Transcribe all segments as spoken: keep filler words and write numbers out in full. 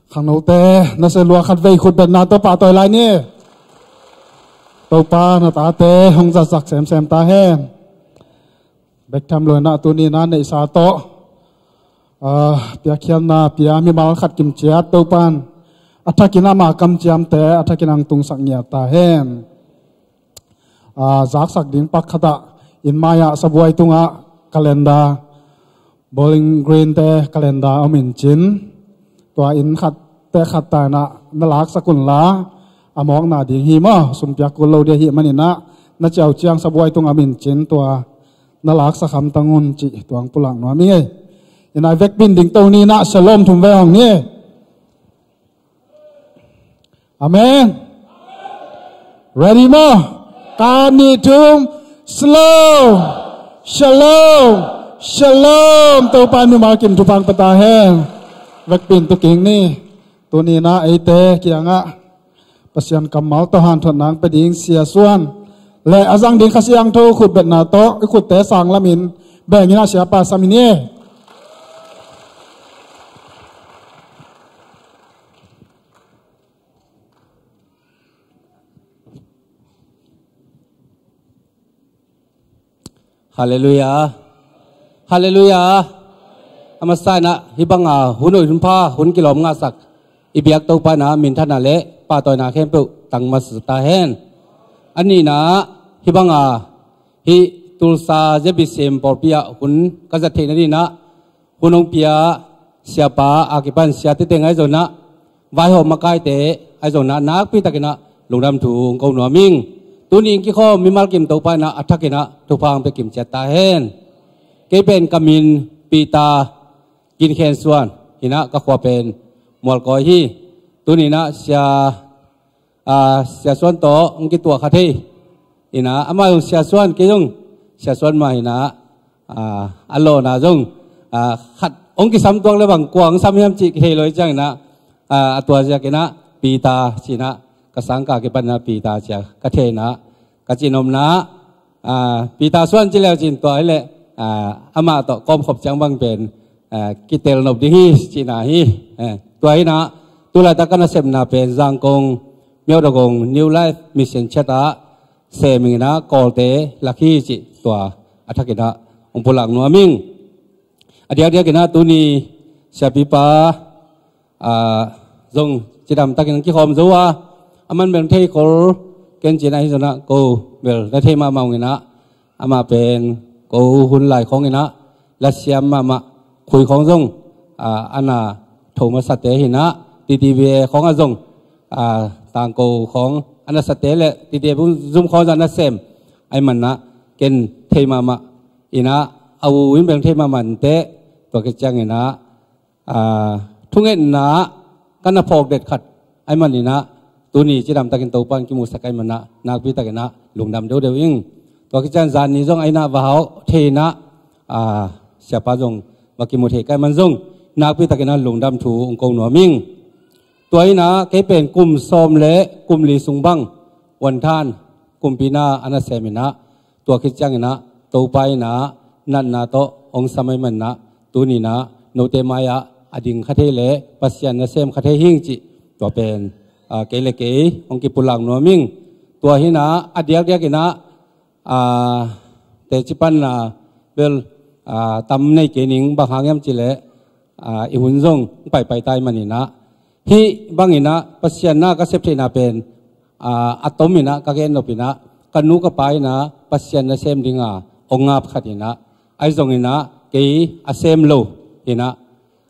Khangnote, na se lua khat vei khutbetna tawh pahtawi lai ni. Topa na tate hong zatsak semsem ta hen. Bek tham lo in ah tuni in ah neihsa tawh, ah, piakkhiatna pia mimal khat kimciat Topa'n a thakin ama kamciamte a thakin hong tungsak ngiat ta hen. Ah, zaksak ding pak khat ah inn mai-ah sabuai tungah calendar, Bowling Green te calendar om in cin, tua inn khat te khat ta in ah na laksak un la, a mawkna ding hi maw, sum piak kul lo ding ahih manin ah na ciau ciang sabuai tungah om in cin, tua na laksak hamtang un cih tua hong pulak nuam ing ei. In ah i vekpi in dingto ni in ah shalom thum vei hong ni. Amen. Ready maw? Khat, nih, thum. Shalom. Shalom. Shalom. Topa in mimal kim thupha hong pia ta hen. Vekpi in tu kik ni. Tuni in ah eite kiangah Pasian kammal tawh hanthotna hong pia ding Sia Suan le a zang ding Kha Siangtho khutbetna tawh i khutte sang lamin beng in ah Siapa sam in ei. Halleluiah. Halleluiah. A masa in ah hih banga hun hoih hun pha hun kilawm ngahsak i biak Topa in ah minthanna le pahtawina khempeuh tang masa ta hen. A nihna, hih banga hih Tulsa Z B C M pawlpi ah hun ka zat theihna dingin ah hun hong pia siapa a kipan sia tete ahi zongin ah, vaihawm makaite ahi zongin ah, nakpi takin ah lungdam thu hong ko nuam ing. Tuni in kikhawm mimal kim Topa in ah a thakin ah thupha hong pia kim ciat ta hen. Kei pen ka min Peter Gin Khen Suan hi in ah, ka khua pen Mualkawi hi. Tuni in ah sia, ah, Sia Suan tawh hong kituah kha thei in ah, amah zong Sia Suan, kei zong Sia Suan mah hi in ah, ah, a lawhna zong, ah, khat hong kisam tuak le bang kua hong sam hiam cih kithei lo hi ciangin ah, ah, a tua ziakin ah Peter ci in ah, ka sangkah kipan in ah Peter ci a ka thei in ah, ka cihnopna, ah, Peter Suan ci leu cin tua hi leh, ah, amah tawh kawmkhop ciang bang pen, ah, kitel nop ding hi cihna hi. Eh, tua hi in ah tulaitak ka nasepna pen Zangkong Myawadagong New Life Mission Church ah sem ing in ah, Kawlte lak hi cih tua a thakin ah hong pulak nuam ing. A diakdiakin ah tuni siapipa, ah, zong cidam takin hong kikhawm zo a, aman bel thei khol ken cin ah, ahi zongin ah ko bel na thei mahmah ung in ah, amah pen ko hun lai khawng in ah lasiam mahmah, khui khawng zong, ah, a na tho masate hi in ah, T T V A khawng ah zong, ah, tangko khawng a na sate le T T V A zum khawng zong a na sem ahih manin ah ken thei mahmah in ah, a u in bel thei mahmah inteh, tua khit ciangin ah, ah, thungetna ka na phawk det khat ahih manin ah, tuni cidam takin Topa in kimuhsak ahih manin ah, nakpi takin ah lungdam deuhdeuh ing. Tua khit ciang zan ni zong a inn ah va hawh thei in ah, ah, siapa zong va kimu thei ka hih man zong, nakpi takin ah lungdam thu hong ko nuam ing. Tua hi in ah kei pen kum sawm le kum li sung bang, Vuanthan kumpi na a na sem in ah, tua khit ciangin ah Topa in ah natna tawh hong sam ahih manin ah, tuni in ah note mai-ah a ding kha thei le Pasian nasem kha thei hing cih tua pen, ah, kei le kei hong kipulak nuam ing. Tua hi in ah a diakdiakin ah, ah, teci pan, ah, bel, ah, tam nei kei ning, bang hang hiam cih leh, ah, i hun zong paipai ta ahih manin ah, hih bangin ah Pasian na ka sep theihna pen, ah, a tom in ah ka gen nop in ah, ka nu ka pa in ah Pasian nasem ding a hong ap khat in ah, ahi zongin ah kei a sem lo hi in ah,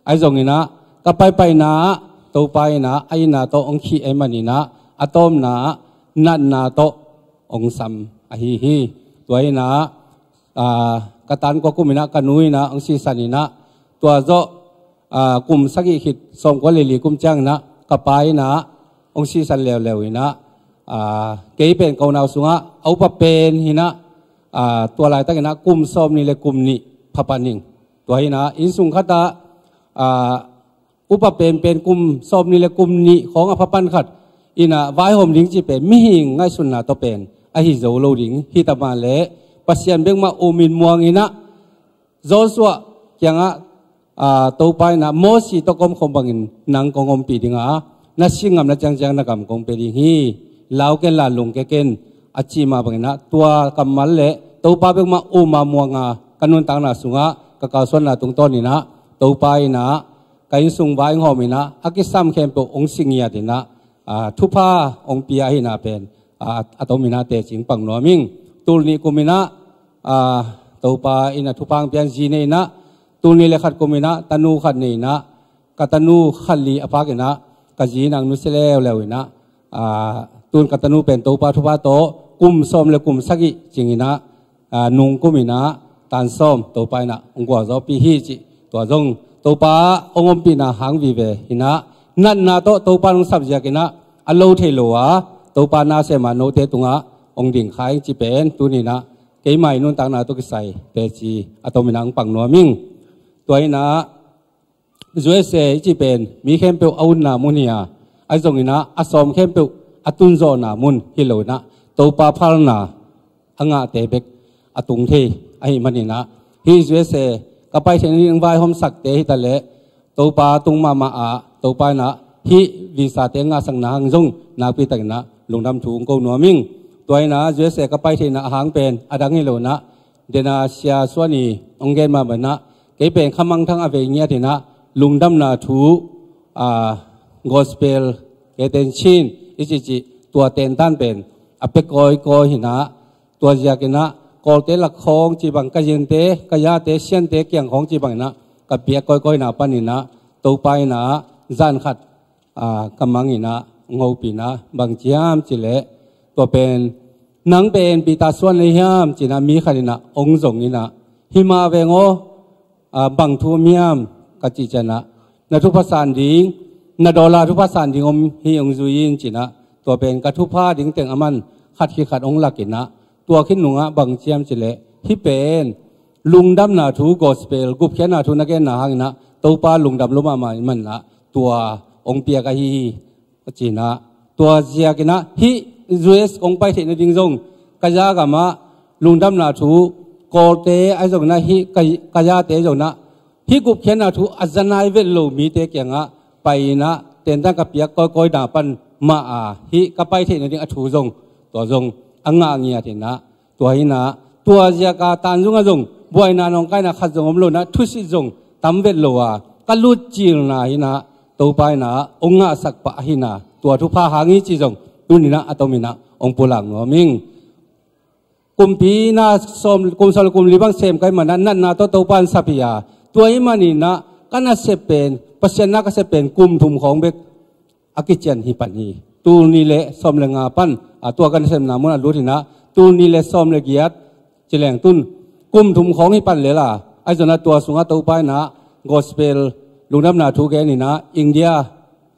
ahi zongin ah ka paipaina ah Topa in ah a itna tawh hong khih ahih manin ah, a tawpna ah natna tawh hong sam ahi hi. Tua hi in ah, ah, ka tan kua kum in ah ka nu in ah hong sisan in ah, tua zawh, ah, kum sagih khit, sawmkua le li kum ciangin ah ka pa in ah hong sisan leuleu in ah, ah, kei pen ka unau sungah a upa pen hi in ah, ah, tua laitakin ah kum sawmnih le kum nih pha pan ing. Tua hi in ah inn sung khat ah, ah, upa penpen kum sawmnih le kum nih khawng a pha pan khat in ah vaihawm ding cih pen mihing ngaihsutna tawh pen ahi zo lo ding hi ta mah leh, Pasian bek mah um in muang in ah, Joshua kiangah ah, Topa in ah Mosi tawh ka om khawm bangin nang kong ompih ding a, na singgamla ciangciang na gam kong pia ding hi. Lau ken la, lungkia ken, a cih mah bangin ah tua kammal le Topa bek mah um a muang a, ka nuntakna sungah ka kalsuanna tungtawn in ah Topa in ah ka innsung vai hawm in ah a kisam khempeuh hong si ngiat in ah, ah, thupha hong pia ahihna pen, ah, a tom in ah teci hong pang nuam ing. Tul nih kum in ah, ah, Topa in ah thupha hong pia in, zi nei in ah, tul nih le khat kum in ah tanu khat nei in ah, ka tanu khat li a phak in ah, ka zi in ah nusia leuleu in ah, ah, tun ka tanu pen Topa thupha tawh kum sawm le kum sagih cing in ah, ah, nung kum in ah tan sawm Topa in ah hong gualzawhpih hi cih, tua zong Topa hong ompihna hang vive in ah, natna tawh Topa hong sap ziak in ah a lo thei lo a, Topa na sem a note tungah hong ding kha ing cih pen tuni in ah keimah i nuntakna tawh kisai teci a tom in ah hong pang nuam ing. Tua in ah U S A i cih pen mi khempeuh a utna mun hi a, ahi zongin ah a sawm khempeuh a tunzawhna mun hi lo in ah, Topa phalna a ngahte bek a tung thei ahih manin ah, hih U S A ka pai theihna ding vaihawmsakte hi ta leh, Topa tung mahmah ah, Topa in ah hih visa te ngahsakna hang zong nakpi takin ah lungdam thu hong ko nuam ing. Tua in ah U S A ka pai theihna a hang pen a dang hi lo in ah, dena Sia Suan i hong gen mah bangin ah, kei pen kha mangthang a vei ngiat in ah, lungdamna thu, ah, gospel, kei ten Chin i cihcih, tua tentan pen a pia kawikawi hi in ah, tua ziak in ah Kawlte lak khawng cih bang, ka zinte, ka yate, siante kiang khawng cih bangin ah ka piak kawikawina panin ah, Topa in ah zan khat, ah, ka mang in ah hong hopih in ah, bang ci hiam cih leh, tua pen, nang pen Peter Suan lei hiam ci in ah mi khat in ah hong zong in ah, hi mah veng aw, ah, bang thu om hiam ka cih ciang ah, na thupha san ding, na dollar thupha san ding om hi, hong zui in ci in ah, tua pen ka thupha ding teng a man khat khit khat hong lak in ah, tua khit nungah bang ci hiam cih leh, hih pen lungdamna thu, gospel, gupkhiatna thu na genna hang in ah Topa lungdam lua mahmah ahih manin ah tua hong piak ahi hi, a ci in ah. Tua ziak in ah hih U S kong pai theihna ding zong, ka za gamah lungdamna thu, Kawlte ahi zongin ah, hih ka, ka zate zongin ah, hih gupkhiatna thu a za nai vet lo mite kiangah pai in ah, tentan ka piak kawikawina pan mah a, hih ka pai theihna ding a thu zong, tua zong a ngah ngiat in ah, tua hi in ah, tua ziak a tan zungah zong buaina nawngkaina khat zong om lo in ah, thusit zong tam vet lo a, ka lutcilna hi in ah, Topa in ah hong ngahsak pah ahi in ah, tua thupha hang hi cih zong tuni in ah a tom in ah hong pulak nuam ing. Kumpi na sawm, kum sawm le kum li bang sem ka hih manin ah, natna tawh Topa in sap hi a, tua ahih manin ah ka nasep pen, Pasian na ka sep pen kum thum khawng bek a kician hi pan hi. Tul nih le sawm le nga pan, a, tua ka nasepna mun a lut hi in ah, tul nih le sawm le giat ci leng tun kum thum khawng hi pan lel a, ahi zongin ah tua sungah Topa in ah gospel, lungdamna thu gen in ah India,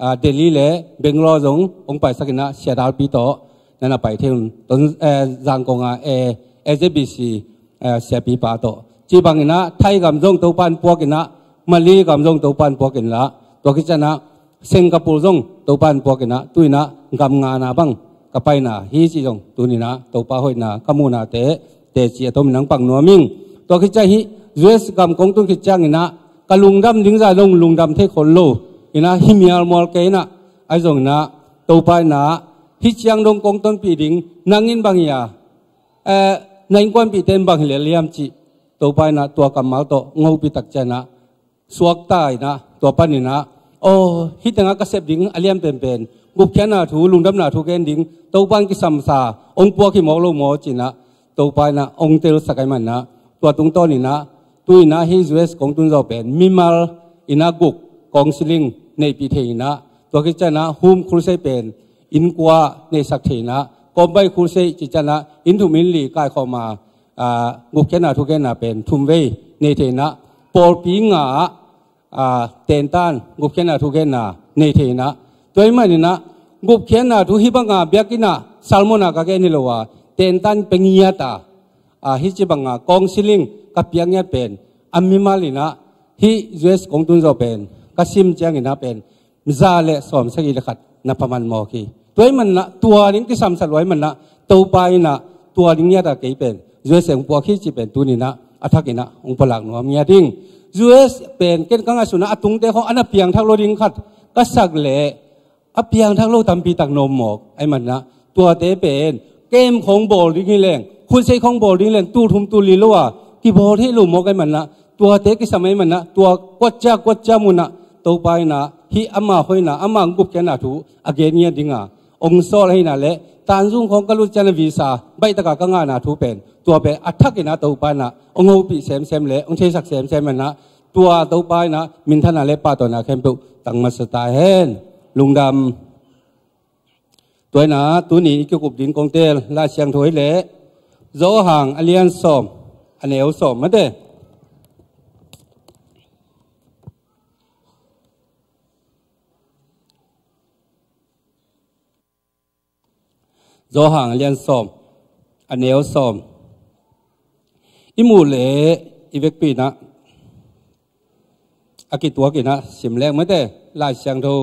a, Delhi le Bangalore zong hong paisak in ah, siadalpi tawh na na pai thei un, ton, eh, Zangkong a, eh, A Z B C, eh, siapipa tawh, cih bangin ah Thai gam zong Topa in puak in ah, Malay gam zong Topa in puak in la, tua khit ciang ah Singapore zong Topa in puak in ah, tu in ah gam ngana bang ka paina hi cih zong tuni in ah Topa hoihna ka muhnate teci a tom in ah hong pang nuam ing. Tua khit ciang hih U S gam kong tun khit ciangin ah ka lungdam ding zah zong lungdam thei khol lo in ah, hi mialmual kei in ah, ahi zongin ah Topa in ah hih ciang dong kong tonpih ding, nang in bang hi a, eh, na innkuanpihte in bang hi lel hiam cih, Topa in ah tua kammal tawh hong hopih tak ciang ah suakta in ah, tua panin ah, aw, hih tengah ka sep ding a lian penpen, gupkhiatna thu, lungdamna thu gen ding Topa in kisamsa hong puak hi mawk lo maw ci in ah, Topa in ah hong telsak ahih manin ah, tua tungtawn in ah, tu in ah hih U S kong tun zawh pen mimal in ah guk counseling neihpih thei in ah, tua khit ciang ah home crusade pen inn kua neihsak thei in ah, kawmbai crusade cih ciang ah inn thum inn li kaikhawm a, ah, gupkhiatna thu genna pen thum vei nei thei in ah, pawlpi nga ah, ah, tentan gupkhiatna thu genna nei thei in ah, tua ahih manin ah gupkhiatna thu hih bang a biakinn ah sermon ah ka gen hi lo a, tentan pia ngiat a, ah, hih ci bang a counseling ka piak ngiat pen a mimal in ah, hih U S kong tun zawh pen ka sim ciangin ah pen za le sawm sagih le khat na pha man mawk hi. Tua ahih manin ah tua ding kisamsa lua ahih manin ah, Topa in ah tua ding ngiat a kei pen U S A hong puak hi cih pen tuni in ah a thak in ah hong pulak nuam ngiat ing. U S pen ken ka ngaihsutna a tungte khawng a na piangthak lo ding khat ka sak leh a piangthak lo tampi tak na om mawk ahih manin ah, tuate pen camp khawng bawl ding hi leng, khunsiat khawng bawl ding hi leng, tul thum tul li lo a kibawl thei lo mawk ahih manin ah, tuate kisam ahih manin ah, tua kuatcia kuatcia mun ah Topa in ah hih ama hoihna, ama gupkhiatna thu a gen ngiat ding a hong sawl ahihna leh, Tanzung khawng ka lut ciang a visa baih tak a ka ngahna thu pen, tua pen a thak in ah Topa in ah hong hopih semsem leh hong theisak semsem in ah, tua Topa in ah minthanna leh pahtawina khempeuh tang masa ta hen. Lungdam. Tua in ah tuni i kikup ding kong teel Lai Siangtho hi leh, Johan a lian sawm, a neu sawm, mate. Johan a lian sawm, a neu sawm. I muh leh i vekpi in ah a kituak in ah sim leng, mate, Lai Siangtho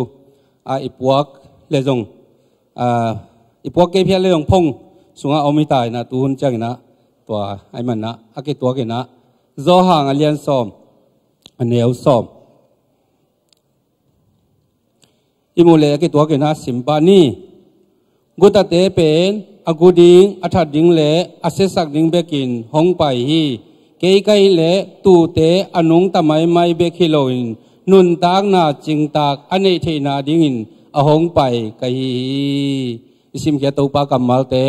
a i puak leh zong, a, i puak kei phial leh zong phone sungah om hi ta in ah, tuhun ciangin ah tua ahih manin ah a kituak in ah, Johan a lian sawm, a neu sawm. I muh leh a kituak in ah sim pah ni. Gutate pen a gu ding, a that ding leh a siatsak ding bekin hong pai hi. Kei ka hih leh tuute a nungta maimai bek hi loin, nuntakna cingtak a neih theihna dingin a hong pai ka hi hi. I simkhiat Topa kammalte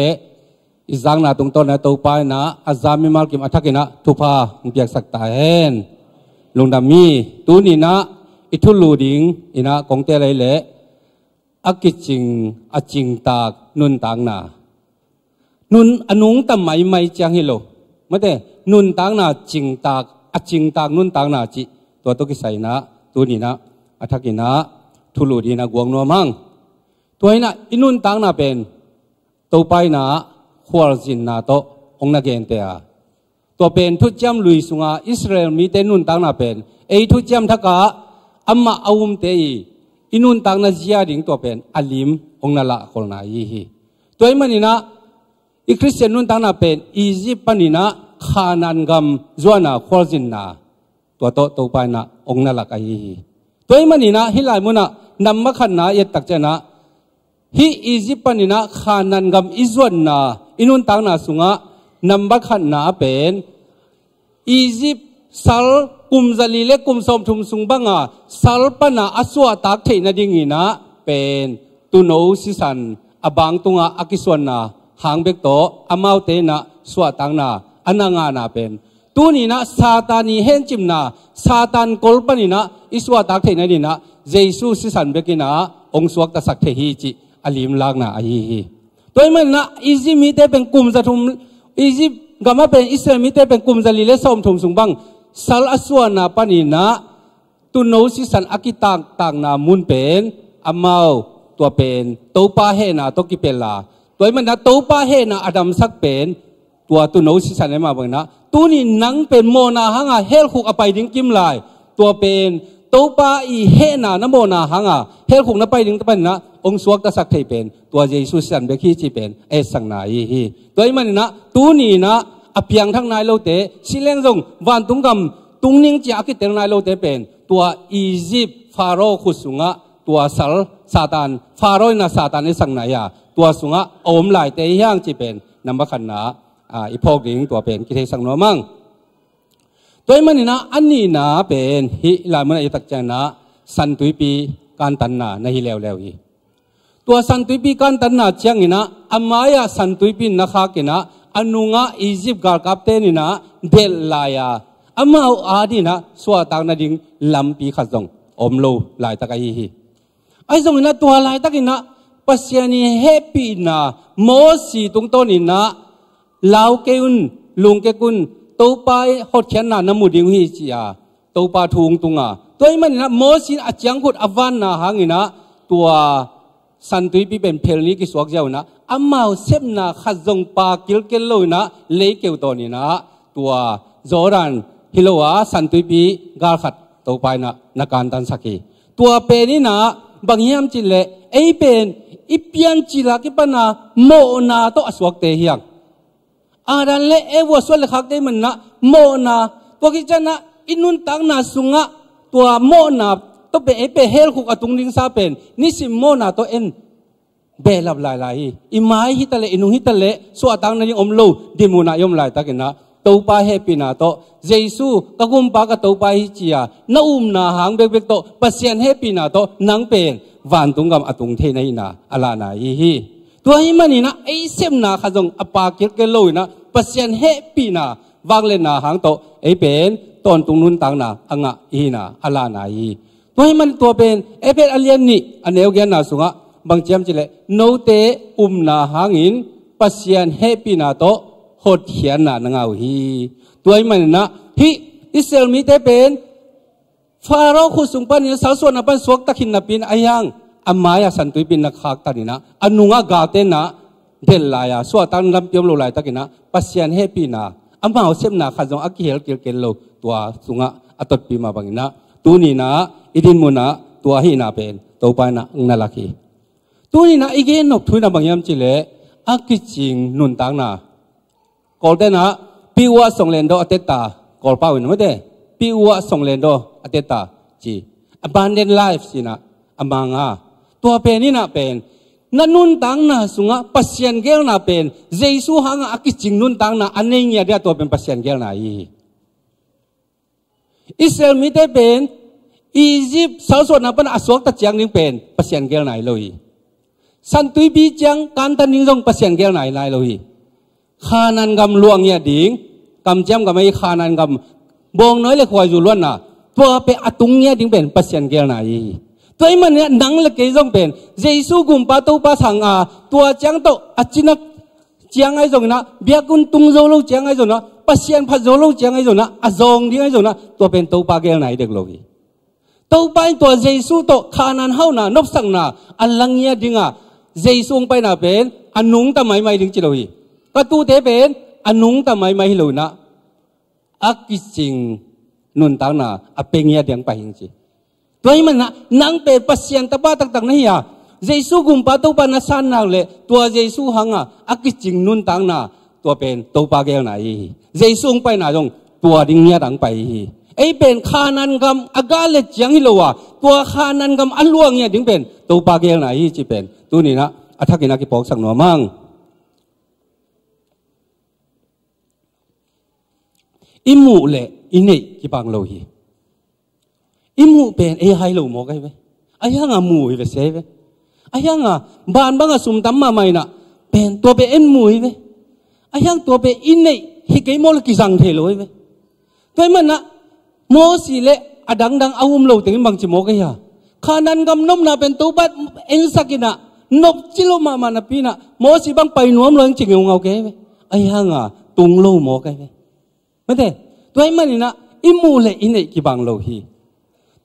i zakna tungtawn ah Topa in ah a zam mimal kim a thak in ah thupha hong piaksak ta hen. Lungdam hi. Tuni in ah i thulu ding in ah kong teel lai leh, a kicing, a cingtak nuntakna. Nun, a nungta maimai ciang hi lo, mate, nuntakna cingtak, a cingtak nuntakna cih, tua tawh kisai in ah tuni in ah a thak in ah thulu ding in ah guak nuam hang. Tua in ah i nuntakna pen Topa in ah khualzinna tawh hong na gente a, tua pen Thuciam Lui sunga Israel mite nuntakna pen, ei Thuciam Thak ah amah a umte i, i nuntakna zia ding tua pen a lim hong na lahkholhna ahi hi. Tua ahih manin ah i Khristian nuntakna pen Egypt panin ah Khanaan gam zuanna, khualzinna, tua tawh Topa in ah hong na lak ahi hi. Tua ahih manin ah hih lai mun ah nambat khatna i et tak ciang ah, hih Egypt panin ah Khanaan gam i zuanna, i nuntakna sungah nambat khatna pen Egypt sal kum zali leh kum sawmthum sung banga sal pan a a suahtak theih nadingin ah pen tuuno sisan a bang tungah a kisuanna hang bek tawh amaute in ah suahtakna a na ngahna pen, tuni in ah Satan i hencimna, Satan kol panin ah i suahtak theih nadingin ah Jesu sisan bek in ah hong suaktasak thei hi cih a limlakna ahi hi. Tua ahih manin ah Egypt mite pen kum zathum, Egypt gam ah pen Israel mite pen kum zali leh sawmthum sung bang sal a suahna panin ah tuuno sisan a kitaktakna mun pen amau, tua pen Topa hehna tawh kipelh a, tua ahih manin ah Topa hehna a damsak pen tua tuuno sisan e. Mah bangin ah tuni nang pen mawhna hanga helkhuk a pai ding kim lai, tua pen Topa i hehna na mawhna hanga helkhuk na pai ding panin ah hong suaktasak thei pen tua Jesu sisan bek hi cih pen a etsakna ahi hi. Tua ahih manin ah tuni in ah a piangthak nai lote, si leng zong vantung gam tung ning ci a a kitel nai lote pen tua Egypt Pharaoh khut sungah tua sal, Satan, Pharaoh in ah Satan etsakna hi a, tua sungah a om laite hi hang cih pen nambat khatna, a, i phawk ding tua pen kitheisak nuam hang. Tua ahih manin ah a nihna pen hih lai mun ah i et tak ciang ah Santuipi kantanna na hi leuleu hi. Tua Santuipi kantanna ciangin ah a mai-ah Santuipi in na khak in ah a nungah Egypt galkapte in ah delh lai a, amau adingin ah suahtak nading lampi khat zong om lo laitak ahi hi. Ahi zongin ah tua laitakin ah Pasian i hehpihna, Mosi tungtawnin ah lau kei un, lungkek un, Topa i hotkhiatna na mu ding uh hi ci a, Topa thu hong tung a. Tua ahih manin ah Mosi in a ciangkhut a vanna hangin ah tua Santuipi pen phelni kisuak ziau in ah amau sepna khat zong pha kilkel lo in ah leikeu tawnin ah tua Jordan hi lo a Santuipi gal khat Topa in ah na kantansak hi. Tua pen in ah bang hiam cih leh ei pen i piancil a kipan a mawhna tawh a suakte hi hang. Adam leh Eva suan leh khakte ahih manin ah mawhna, tua khit ciangin ah I nuntakna sungah tua mawhna tawh pen ei pen helkhuk a tung dingsa pen nisim mawhna tawh en behlap lailai hi. I mai hitaleh, i nung hitaleh suahtak nading om lo dinmunah i om laitakinah Topa hehpihna tawh, Jesu ka Gumpa ka Topa hi ci-a na upna hang bekbek tawh Pasian hehpihna tawh nang pen vantung gam a tung thei na hihna a lahna ahi hi. Tua hih maninah ei sepna khat zong a pha kilkel loinah Pasian hehpihna vangliatna hang tawh ei pen tawntung nuntakna a ngah i hihna a lahna ahi hi. Tua hih man tua pen Efesa a lian nih a neu giatna sungah bang ci hiam cihleh, note upna hangin Pasian hehpihna tawh hotkhiatna na ngah uh hi. Tua hih maninah hih Israel mite pen Pharaoh khut sung panin salsuahna pan suakta khin napi-in a hiang a mai-ah santuipi-in na khaktaninah a nungah galtenah delh lai-a suahtak lampi om lo laitakinah Pasian hehpihna amau sepna khat zong a kihel kilkel lo. Tua sungah a totpi mah banginah tuninah i dinmunah tua hihna pen Topa inah na lak hi. Tuninah i gen nop thu inah bang hiam cihleh a kicing nuntakna. Kawltenah piuah songlendo a tetta, Kawlpau in mate, piuah songlendo a tetta ci, abundant life cinah a manga. Tua pen inah pen na nuntakna sungah Pasian geelna pen Jesu hangah a kicing nuntakna a nei ngiat dia tua pen Pasian geelna hi. Israel mite pen Egypt salsuahna pan a suakta ciang ding pen Pasian geelna hi lo hi. Santuipi ciang kantan ding zong Pasian geelna hi nai lo hi. Khanaan gam luah ngiat ding, kamciam gam ahi Khanaan gam bawngnawi le khuaizu luatna, tua pen a tung ngiat ding pen Pasian geelna hi. Tua hih maninah nang le kei zong pen Jesu Gumpa Topa sang a tua ciang tawh a cinak ciang ahi zonginah, biakun tung zo lo ciang ahi zonginah, Pasian phat zo lo ciang ahi zonginah, a zawng ding ahi zonginah, tua pen Topa geelna hi dek lo hi. Topa in tua Jesu tawh Khanaan hauhna nopsakna a la ngiat dinga Jesu hong paina pen a nungta maimai ding ci lo hi. Ka tuute pen a nungta maimai hi loinah a kicing nuntakna a pia ngiat ding pai hing ci. Tua hih maninah nang pen Pasian tapa taktak na hi a, Jesu Gumpa Topa na san nak leh tua Jesu hanga a kicing nuntakna tua pen Topa geelna hi hi. Jesu hong paina zong tua ding ngiat ang pai hi. Ei pen Khanaan gam a gah let ciang hi lo a, tua Khanaan gam a luah ngiat ding pen Topa geelna hi ci pen tuninah a thakin a kipawksak nuam ang. I muh le i neih kibang lo hi. I muh pen ei hai lo mawk ahi ve. A hianga mu hi ve, se hi ve. A hianga ban banga sum tam mahmah inah pen tua pen en mu hi ve. A hiang tua pen i neih hi kei mawk le kizang thei lo hi ve. Tua hih maninah Mosi le a dangdang a um lo tengin bangci mawk ahi a, Khanaan gam nopna pen Topa ensak inah nopci lo mahmah napi inah Mosi bang pai nuam lo in ci ngeungau kei ve. A hianga tung lo mawk ahi ve. Mate, tua hih maninah i muh le i neih kibang lo hi.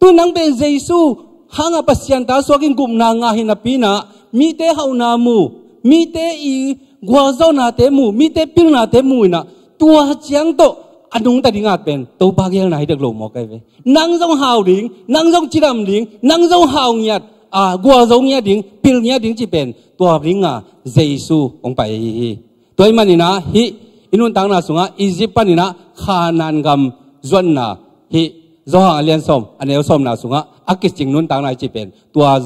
Tu nang pen Jesu hanga Pasian ta suakin gupna ngah hi napi inah mite hauhna mu, mite i gualzawhnate mu, mite pilnate mu inah tua ciang tawh a nungta dinga pen Topa geelna hi dek lo mawk ahi ve. Nang zong hau ding, nang zong cidam ding, nang zong hau ngiat, a, gualzo ngiat ding, pil ngiat ding ci pen tua dinga Jesu hong pai ahi hi. Tua hih maninah hih i nuntakna sungah Egypt paninah Khanaan gam zuatna, hih Johan a lian sawm a neu sawmna sungah a kicing nuntakna i ci pen tua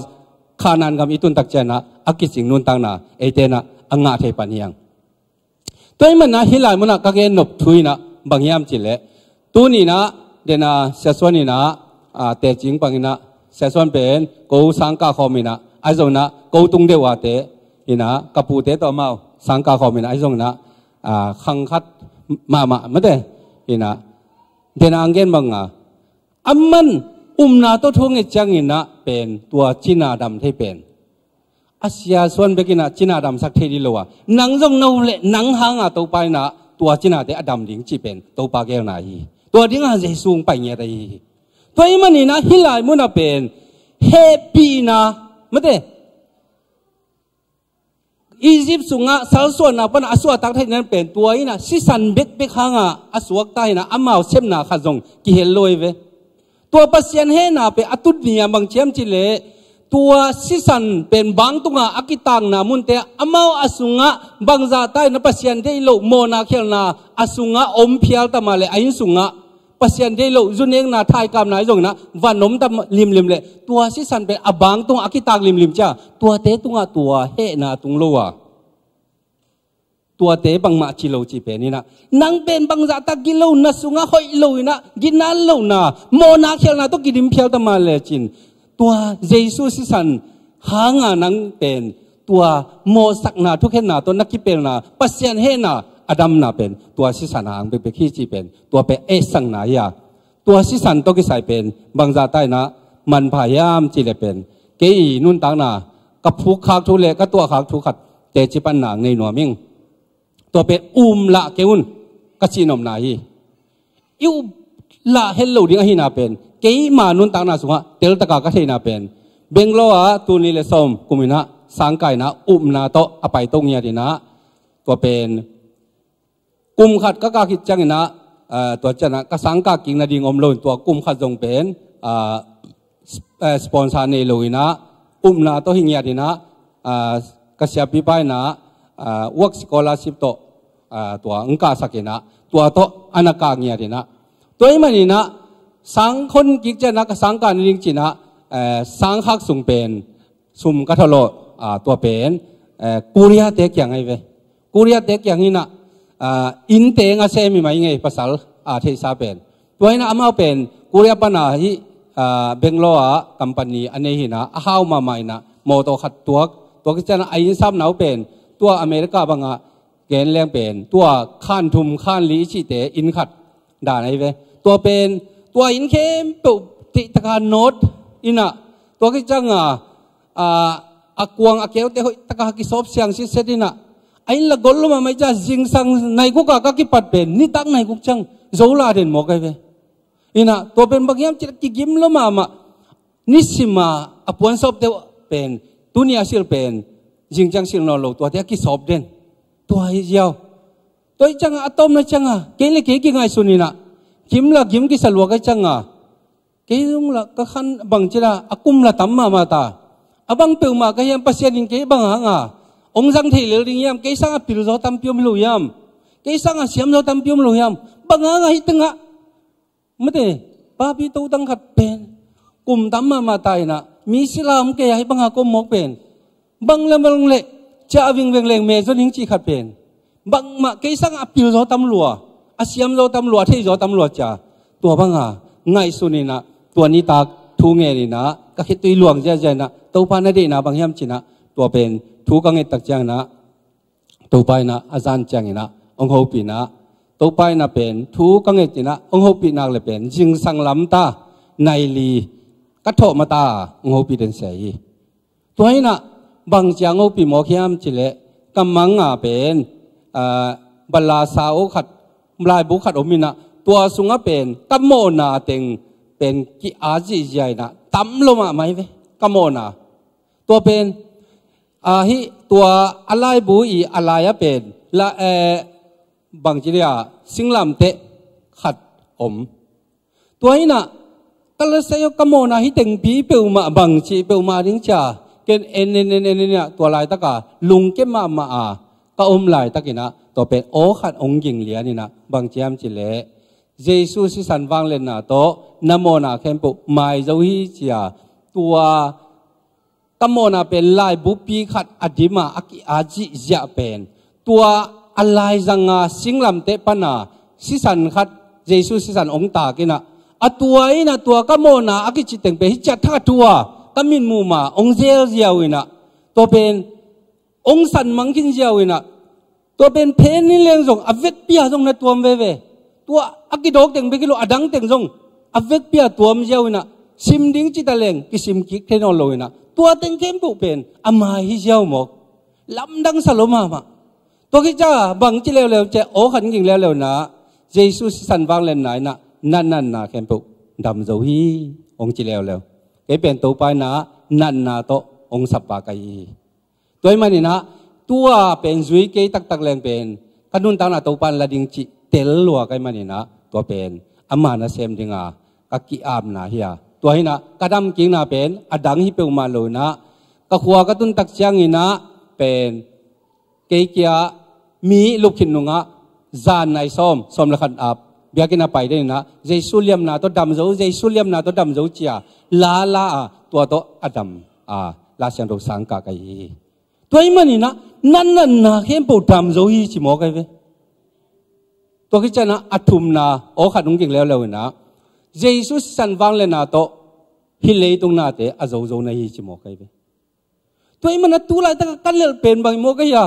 Khanaan gam i tuntak cianah a kicing nuntakna eitenah a ngah thei pan hi ang. Tua hih maninah hih lai munah ka gen nop thu inah bang hiam cihleh, tuninah dena Sia Suan inah, a, tecing panginah Sia Suan pen ko sangkah khawm inah ahi zonginah ko tung deuh a te inah ka pute tawh amau sangkah khawm inah ahi zonginah, a, khang khat mahmah mate inah dena ang gen banga, a man upna tawh thu nget cianginah pen tua cina dam thei pen a Sia Suan bekinah cina damsak thei dih lo a, nang zong na up leh nang hanga Topa inah tua cinate a dam ding ci pen Topa geelna hi. Tua dinga Jesu hong pai ngiat ahi hi. Tua hih maninah hih lai munah pen hehpihna, mate, Egypt sungah salsuahna pana a suahtak theihna pen tua inah sisan bekbek hanga a suakta inah amau sepna khat zong kihel lo hi ve. Tua Pasian hehna pen a tut ni-a bang ci hiam cihleh, tua sisan pen bangtunga a kitakna munte amau a sungah bangzahta inah Pasian deih loh mawhna khialhna a sungah om phial ta mah leh a inn sungah Pasian deih loh, zu nekna, thaikapna ahi zongin ah van om ta limlim leh tua sisan pen a bang tungah a kitak limlim ciang tuate tungah tua hehna a tung lo a, tuate bangmah ci lo cih pen in ah, nang pen bangzah tak gilo, na sungah hoih lo in ah, ginaal lohna, mawhna khialhna tawh kidim phial ta mah lecin, tua Jesu sisan hanga nang pen tua mawhsakna, thukhenna tawh na kipelna, Pasian hehna a damna pen tua sisan hang bekbek hi cih pen tua pen etsakna hi a, tua sisan tawh kisai pen bangzah ta in ah manpha hiam cih leh pen, kei nuntakna ka phukkhak thu leh ka tuahkhak thu khat teci panna nei nuam ing. Tua pen um lah kei un, ka cihnopna hi. I up lah het lo ding ahihna pen keima nuntakna sungah teltaka ka theihna pen, Bangalore ah tul nih leh sawm kum in ah sangkah in ah upna tawh a paito ngiat in ah, tua pen kum khat ka kah khit ciangin ah, ah, tua ciangin ah ka sangkah kik nading om lo in, tua kum khat zong pen, ah, sp-, eh, sponsor nei lo in ah, upna tawh hi ngiat in ah, ah, ka siapipa in ah, ah, work scholarship tawh, ah, tua hong kahsak in ah, tua tawh a na kah ngiat in ah, tua ahih manin ah sang khon kik ciangin ah ka sangkah nading ci in ah, eh, sangkhak sung pen sum ka tholawh, ah, tua pen, eh, Korea te kiang ahi ve. Korea te kiang in ah, ah, inn teng a sem hi mai ngei, pasal a theihsa pen. Tua in ah amau pen Korea pana hih, ah, Bangalore ah company a nei hi in ah, a hau mahmah in ah, mawtaw khat tuak, tuak hi ciangin ah a inn sapna uh pen tua America bangah gen leng pen tua khan thum khan li i cihte inn khat dan ahi ve. Tua pen tua inn khempeuh teihtaka nawt in ah, tua khit ciangin ah, ah, a kuang a keute hoihtaka kisawp siang sitset in ah, a inn la gol lo mahmah ciang zingsang nai guk a ka kipat pen nitak nai guk ciang zo la den mawk ahi ve. In ah tua pen bang hiam cih leh kigim lo mahmah, nisim a a puan sawpte uh pen tuni a silh pen zing ciang silh nawn lo, tuate a kisawp den. Tua hi ziau. Tua hi ciangin a tawpna ciangin kei leh kei kingaihsun in ah, gim la gim kisa lua ka hi ciangin, kei zong la ka khan bangci la a kum la tam mahmah ta. A bang peuhmah ka hiam, Pasian in kei bang hanga hong zang thei lel ding hiam, kei sangin a pilzaw tampi om lo hiam, kei sangin a siamzaw tampi om lo hiam, bang hanga hih tengah mate, papi totang khat pen kum tam mahmah ta in ah, mi sila om kei a hih banga ka om mawk pen, bang le bang le ciah vingveng leng me zaw ning cih khat pen, bangmah kei sangin a pilzaw tam lua, a siamzaw tam lua, a theihzaw tam lua cia, tua banga ngaihsun in ah, tua nitak thu ngen in ah ka khitui luang ziahziah in ah, Topa na deihna bang hiam ci in ah, tua pen thu ka nget tak ciangin ah, Topa in ah a zan ciangin ah hong hopih in ah, Topa in ah pen thu ka nget in ah hong hopih nak leh pen zingsang lam ta nai li ka thawh mata hong hopih den se hi. Tua in ah bang ciang hong hopih mawk hiam cih leh, ka mang a pen, ah, balasa aw khat, laibu khat om in ah, tua sungah pen ka mawhna teng pen ki-at zihziah in ah, tam lo mahmah hi ve ka mawhna. Tua pen, ah, hih tua a laibu i a lai-ah pen la, eh, bangci dia singlamteh khat om. Tua in ah ka la sai aw, ka mawhna hih tengpi peuhmah bangci peuhmah ding cia, ken en en en en in ah, tua laitaka lungke mahmah a ka om laitak in ah, tua pen aw khat hong ging lian in ah, bang ci hiam cih leh, Jesu sisan vangliatna tawh na mawhna khempeuh mai zo hi cia, tua ka mawhna pen laibupi khat a dim a a ki-at zihziah pen, tua a laizang a singlamteh pan a sisan khat, Jesu sisan hong tak in ah, a tua in ah tua ka mawhna a kicih teng pen hih ciah thak a thu a ka mitmuh ma hong zel ziau in ah, tua pen hong sanmang khin ziau in ah, tua pen phen in leng zong a vekpi a zong na tuam veve. Tua a kidawk teng bek hi lo, a dang teng zong a vekpi a tuam ziau in ah, sim ding cih ta leng kisim kik thei nawn lo in ah, tua teng khempeuh pen a mai hi ziau mawk. Lamdang sa lo mahmah. Tua khit ciang bang ci leuleu cih leh, aw khat hong ging leuleu in ah, Jesu sisan vangliatna in ah na natna khempeuh dam zo hi, hong ci leuleu. Kei pen Topa in ah natna tawh hong sap pa ka hi hi. Tua ahih manin ah, tua pen zui kei taktak leng pen ka nuntakna Topa in la ding cih tel lua ka hih manin ah, tua pen ama nasem ding a ka ki-apna hi a. Tua hi in ah ka damkikna pen a dang hi peuhmah lo in ah, ka khua ka tun tak ciangin ah pen kei kia mi lupkhit nungah zan nai sawm, sawm le khat ap Biakinn a pai den in ah Jesu liamna tawh dam zo, Jesu liamna tawh dam zo ci-a la la a, tua tawh a dam a, La Siangtho sang kah ka hi hi. Tua ahih manin ah na natna khempeuh dam zo hi ci mawk ahi ve. Tua khit ciangin ah a thumna, aw khat hong ging leuleu in ah Jesu sisan vangliatna tawh hih leitung nate a zo zo na hi ci mawk ahi ve. Tua ahih manin ah tu laitak a ka lelh pen bang hi mawk ahi a,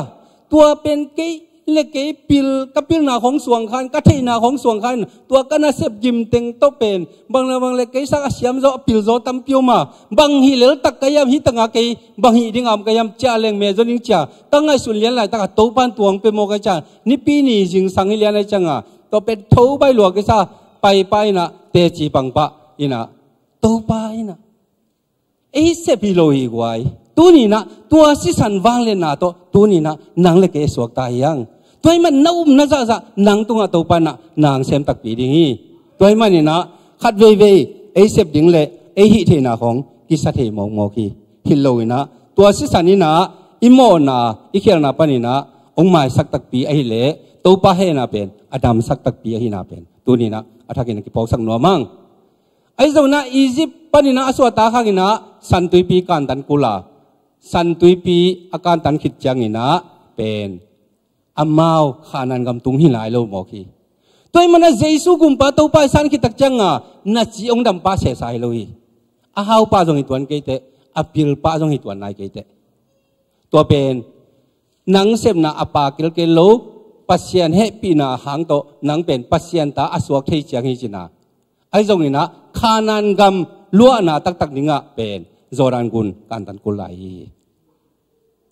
tua pen kei le kei pil, ka pilna khawng suang kha in, ka theihna khawng suang kha in, tua ka nasep gim teng tawh pen bang le bang le kei sang a siam zaw, a pil zaw tampi om a, bang hih leltak ka hiam, hih tangah kei bang hih ding a om ka hiam, ciah leng me zaw ning ci-a ka ngaihsun lian laitak a Topa in tua hong pia mawk ahih ciangin, Nipi ni zingsang hi lian ahih ciangin ah tua pen tho baih lua kisa, paipai in ah teci pangpah in ah Topa in ah ei sep hi lo hi guai. Tuni in ah tua sisan vangliatna tawh tuni in ah nang le kei a suakta hi hang. Tua ahih manin na upna zahzah nang tungah Topa in ah na hong sem takpi ding hi. Tua ahih manin ah khat veivei ei sep ding le ei hih theihna khawng kisa thei mawkmawk hi. Hi lo in ah tua sisan in ah i mawhna, i khialhna panin ah hong maisak takpi ahih leh Topa hehna pen a damsak takpi ahihna pen tuni in ah a thakin a kiphawksak nuam hang. Ahi zongin ah Egypt panin ah a suahtak hangin ah San Tuipi kantan kul a, San Tuipi a kantan khit ciangin ah pen amau Khanaan gam tung hi nai lo mawk hi. Tua ahih manin ah Jesu gumpa Topa i san khit tak ciangin ah na ci hong dam pah sehsa hi lo hi. A hau pah zong hi tuan kei teh, a pil pah zong hi tuan nai kei teh. Tua pen nang sepna a pa kilkel lo, Pasian hehpihna hang tawh nang pen Pasian ta a suak thei ciang hi ci-in ah, ahi zongin ah Khanaan gam luahna taktak dingah pen Jordan gun kantan kul lai hi.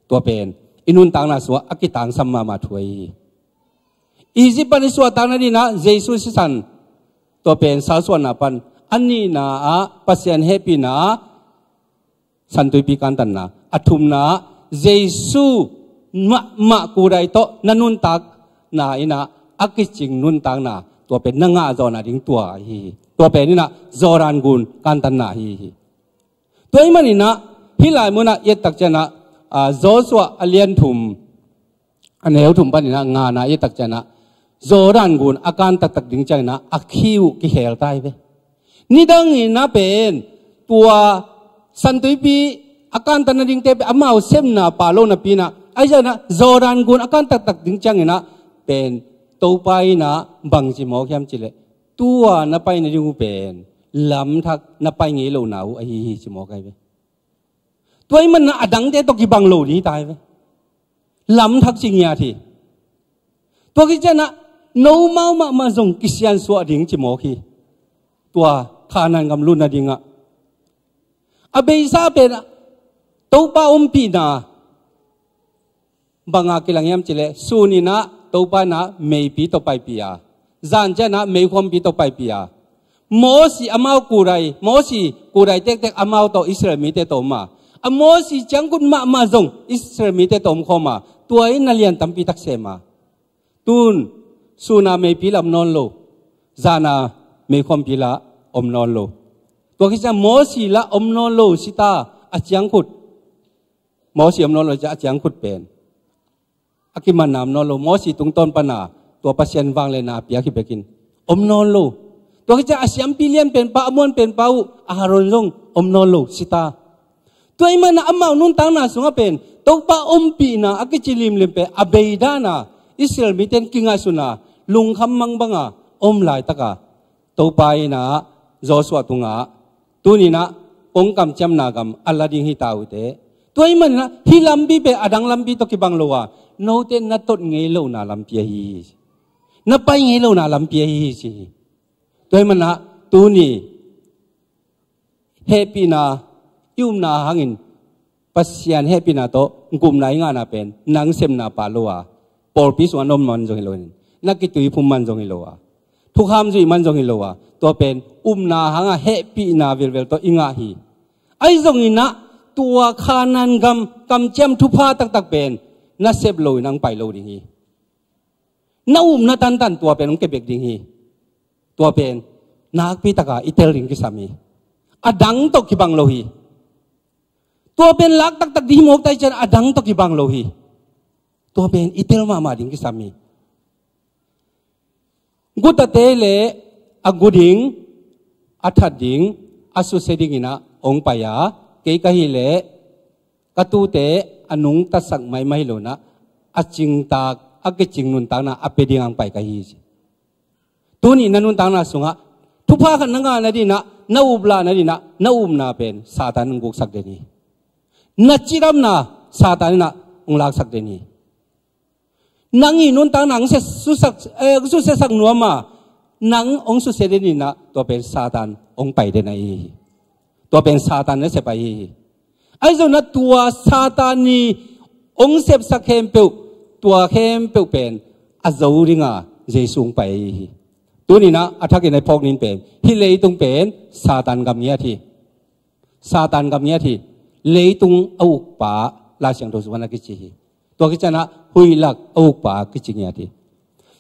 Tua pen i nuntakna sungah a kitangsam mahmah thu ahi hi. Egypt pan i suahtakna dingin ah Jesu sisan, tua pen salsuanna pan, a nihna ah Pasian hehpihna, San Tuipi kantanna, a thumna ah Jesu mahmah kudai tawh na nuntakna in ah a kicing nuntakna, tua pen na ngah zawhna ding tua ahi hi. Tua pen in ah Jordan gun kantanna ahi hi. Tua ahih manin ah hih lai munah i et tak ciangin ah, ah, Joshua a lian thum, a neu thum panin ah ngana i et tak ciangin ah Jordan gun a kan taktak ding ciangin ah a khi uh kikhel ta hi ve. Nidangin ah pen tua San Tuipi a kantan nadingte pen amau sepna pha lo napi-in ah, ahi zongin ah Jordan gun a kan taktak ding ciangin ah pen Topa in ah bang ci mawk hiam cih leh, tua na pai nading uh pen lamthak na pai ngei lohna uh ahi hi ci mawk ahi ve. Tua ahih manin ah a dangte tawh kibang lo ding hi ta hi ve. Lamthak ci ngiat hi. Tua khit ciangin ah nomau mahmah zong kisiansuah ding ci mawk hi. Tua Khanaan gam lut nadingah a beisa pen Topa ompihna bang a kilang hiam cih leh, sun in ah Topa in ah meipi tawh paipih a, zan ciangin ah meikhuampi tawh paipih a, Mosi amau kudai, Mosi kudai tektek amau tawh Israel mite tawh om a, a Mosi ciangkhut mahmah zong Israel mite tawh omkhawm a, tua in na lian tampi tak sem a, tun sun a meipi lah om nawn lo, zan a meikhuampi lah om nawn lo. Tua khit ciang Mosi lah om nawn lo si ta, a ciangkhut Mosi om nawn lo ci-a a ciangkhut pen a kimanna om nawn lo. Mosi tungtawn pana tua Pasian vangliatna a piak hi bekin om nawn lo. Tua khit ciang a siampi lian penpa, a muan penpa uh Aharon zong om nawn lo si ta. Tua ahih manin ah amau nuntakna sungah pen Topa ompihna a kici limlim pen a bei dan a Israel mite in kingaihsun a, lungkham mang banga om laitak a, Topa in ah Joshua tungah, tuni-in ah kong kamciamna gam a la ding hi ta uh teh. Tua ahih manin ah hih lampi pen a dang lampi tawh kibang lo a, note na tot ngei lohna lampi ahi hi. Na pai ngei lohna lampi ahi hi ci hi. Tua ahih manin ah tuni hehpihna i upna hangin Pasian hehpihna tawh gupna i ngahna pen nang sepna pha lo a, pawlpi sungah na om man zong hi lo in, na kituiphum man zong hi lo a, thukham zuih man zong hi lo a, tua pen upna hanga hehpihna vilvel tawh i ngah hi. Ahi zongin ah tua Khanaan gam kamciam thupha taktak pen na sep lo in hong pai lo ding hi. Na upna tantan tua pen hong kebek ding hi. Tua pen nakpi taka i tel ding kisam hi. A dang tawh kibang lo hi. Tua pen lak taktak ding hi mawk ta ahih ciang a dang tawh kibang lo hi. Tua pen i tel mahmah ding kisam hi. Gutate le a gu ding, a that ding, a susia ding inah hong pai a, kei ka hih leh ka tute a nungtasak maimah hi lo inah a cingtak, a kicing nuntakna a pia ding hong pai ka hi ci. Tuni na nuntakna sungah thupha khat na ngah nadinah, na up lah nadinah, na upna pen Satan hong guksak den hi. Na cidamna Satan inah hong laksak den hi. Nang i nuntakna hong susia, eh, hong susiasak nuam a, nang hong susia den inah tua pen Satan hong pai den ahi hi. Tua pen Satan nasep ahi hi. Ahi zongin ah tua Satan i hong sepsak khempeuh, tua khempeuh pen a zo dinga Jesu hong pai ahi hi. Tuni inah a thakin a i phawk ding pen, hih leitung pen Satan gam ngiat hi. Satan gam ngiat hi. Leitung a ukpa Lai Siangtho sungah na kici hi. Tua khit ciangin ah huih lak a ukpa kici ngiat hi.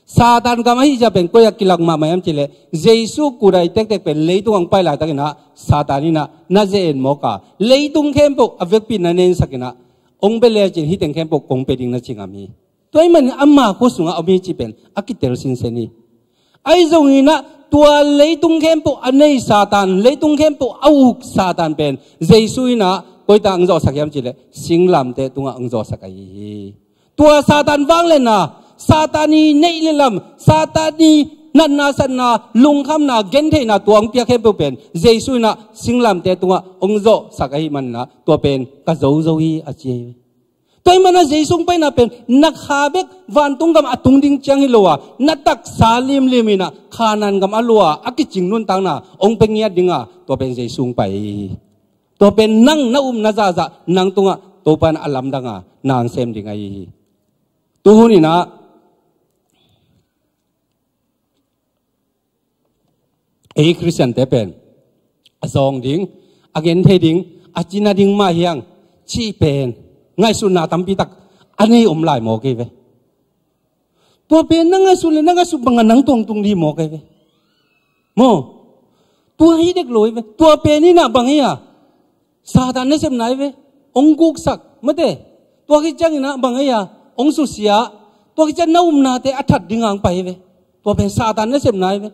Satan gam ahi zia pen koi ah kilak mahmah hiam cih leh, Jesu kut a i tektek pen leitung hong pai laitakin ah Satan inah na ze-et mawk a, leitung khempeuh a vekpi in na nensak inah hong bia lecin hih teng khempeuh kong pia ding na ci ngam hi. Tua ahih manin ama khut sungah om hi cih pen a kitel sinsen hi. Ahi zongin ah tua leitung khempeuh a nei Satan, leitung khempeuh a uk Satan pen Jesu inah koi tak hong zawhsak hiam cih leh singlamteh tungah hong zawhsak ahi hi. Tua Satan vangliatna, Satan i neih le lam, Satan i natna satna, lungkhamna, gentheihna, tua hong piak khempeuh pen Jesu inah singlamteh tungah hong zawhsak ahih manin ah tua pen ka zo zo hi a ci hi. Tua ahih manin ah Jesu hong paina pen na kha bek vantung gam a tung ding ciang hi lo a, na taksa limlim inah Kanaan gam a lua a kicing nuntakna hong pia ngiat ding a, tua pen Jesu hong pai hi. Tua pen nang na upna zahzah nang tungah Topa in a lamdang a na hong sem ding ahi hi. Tuhun inah ei Khristiante pen a zawng ding, a genthei ding, a cina ding mah hi hang cih pen ngaihsutna tampi tak a nei om lai mawk hi ve. Tua pen na ngaihsut le na ngaihsut bangin nang tawntung ding mawk hi ve. Maw? Tua hi dek lo hi ve. Tua pen inah bang hi a, Satan nasepna hi ve. Hong guksak mate. Tua khit ciangin ah bang hi a, hong susia. Tua khit ciang na upnate a that ding hong pai hi ve. Tua pen Satan nasepna hi ve.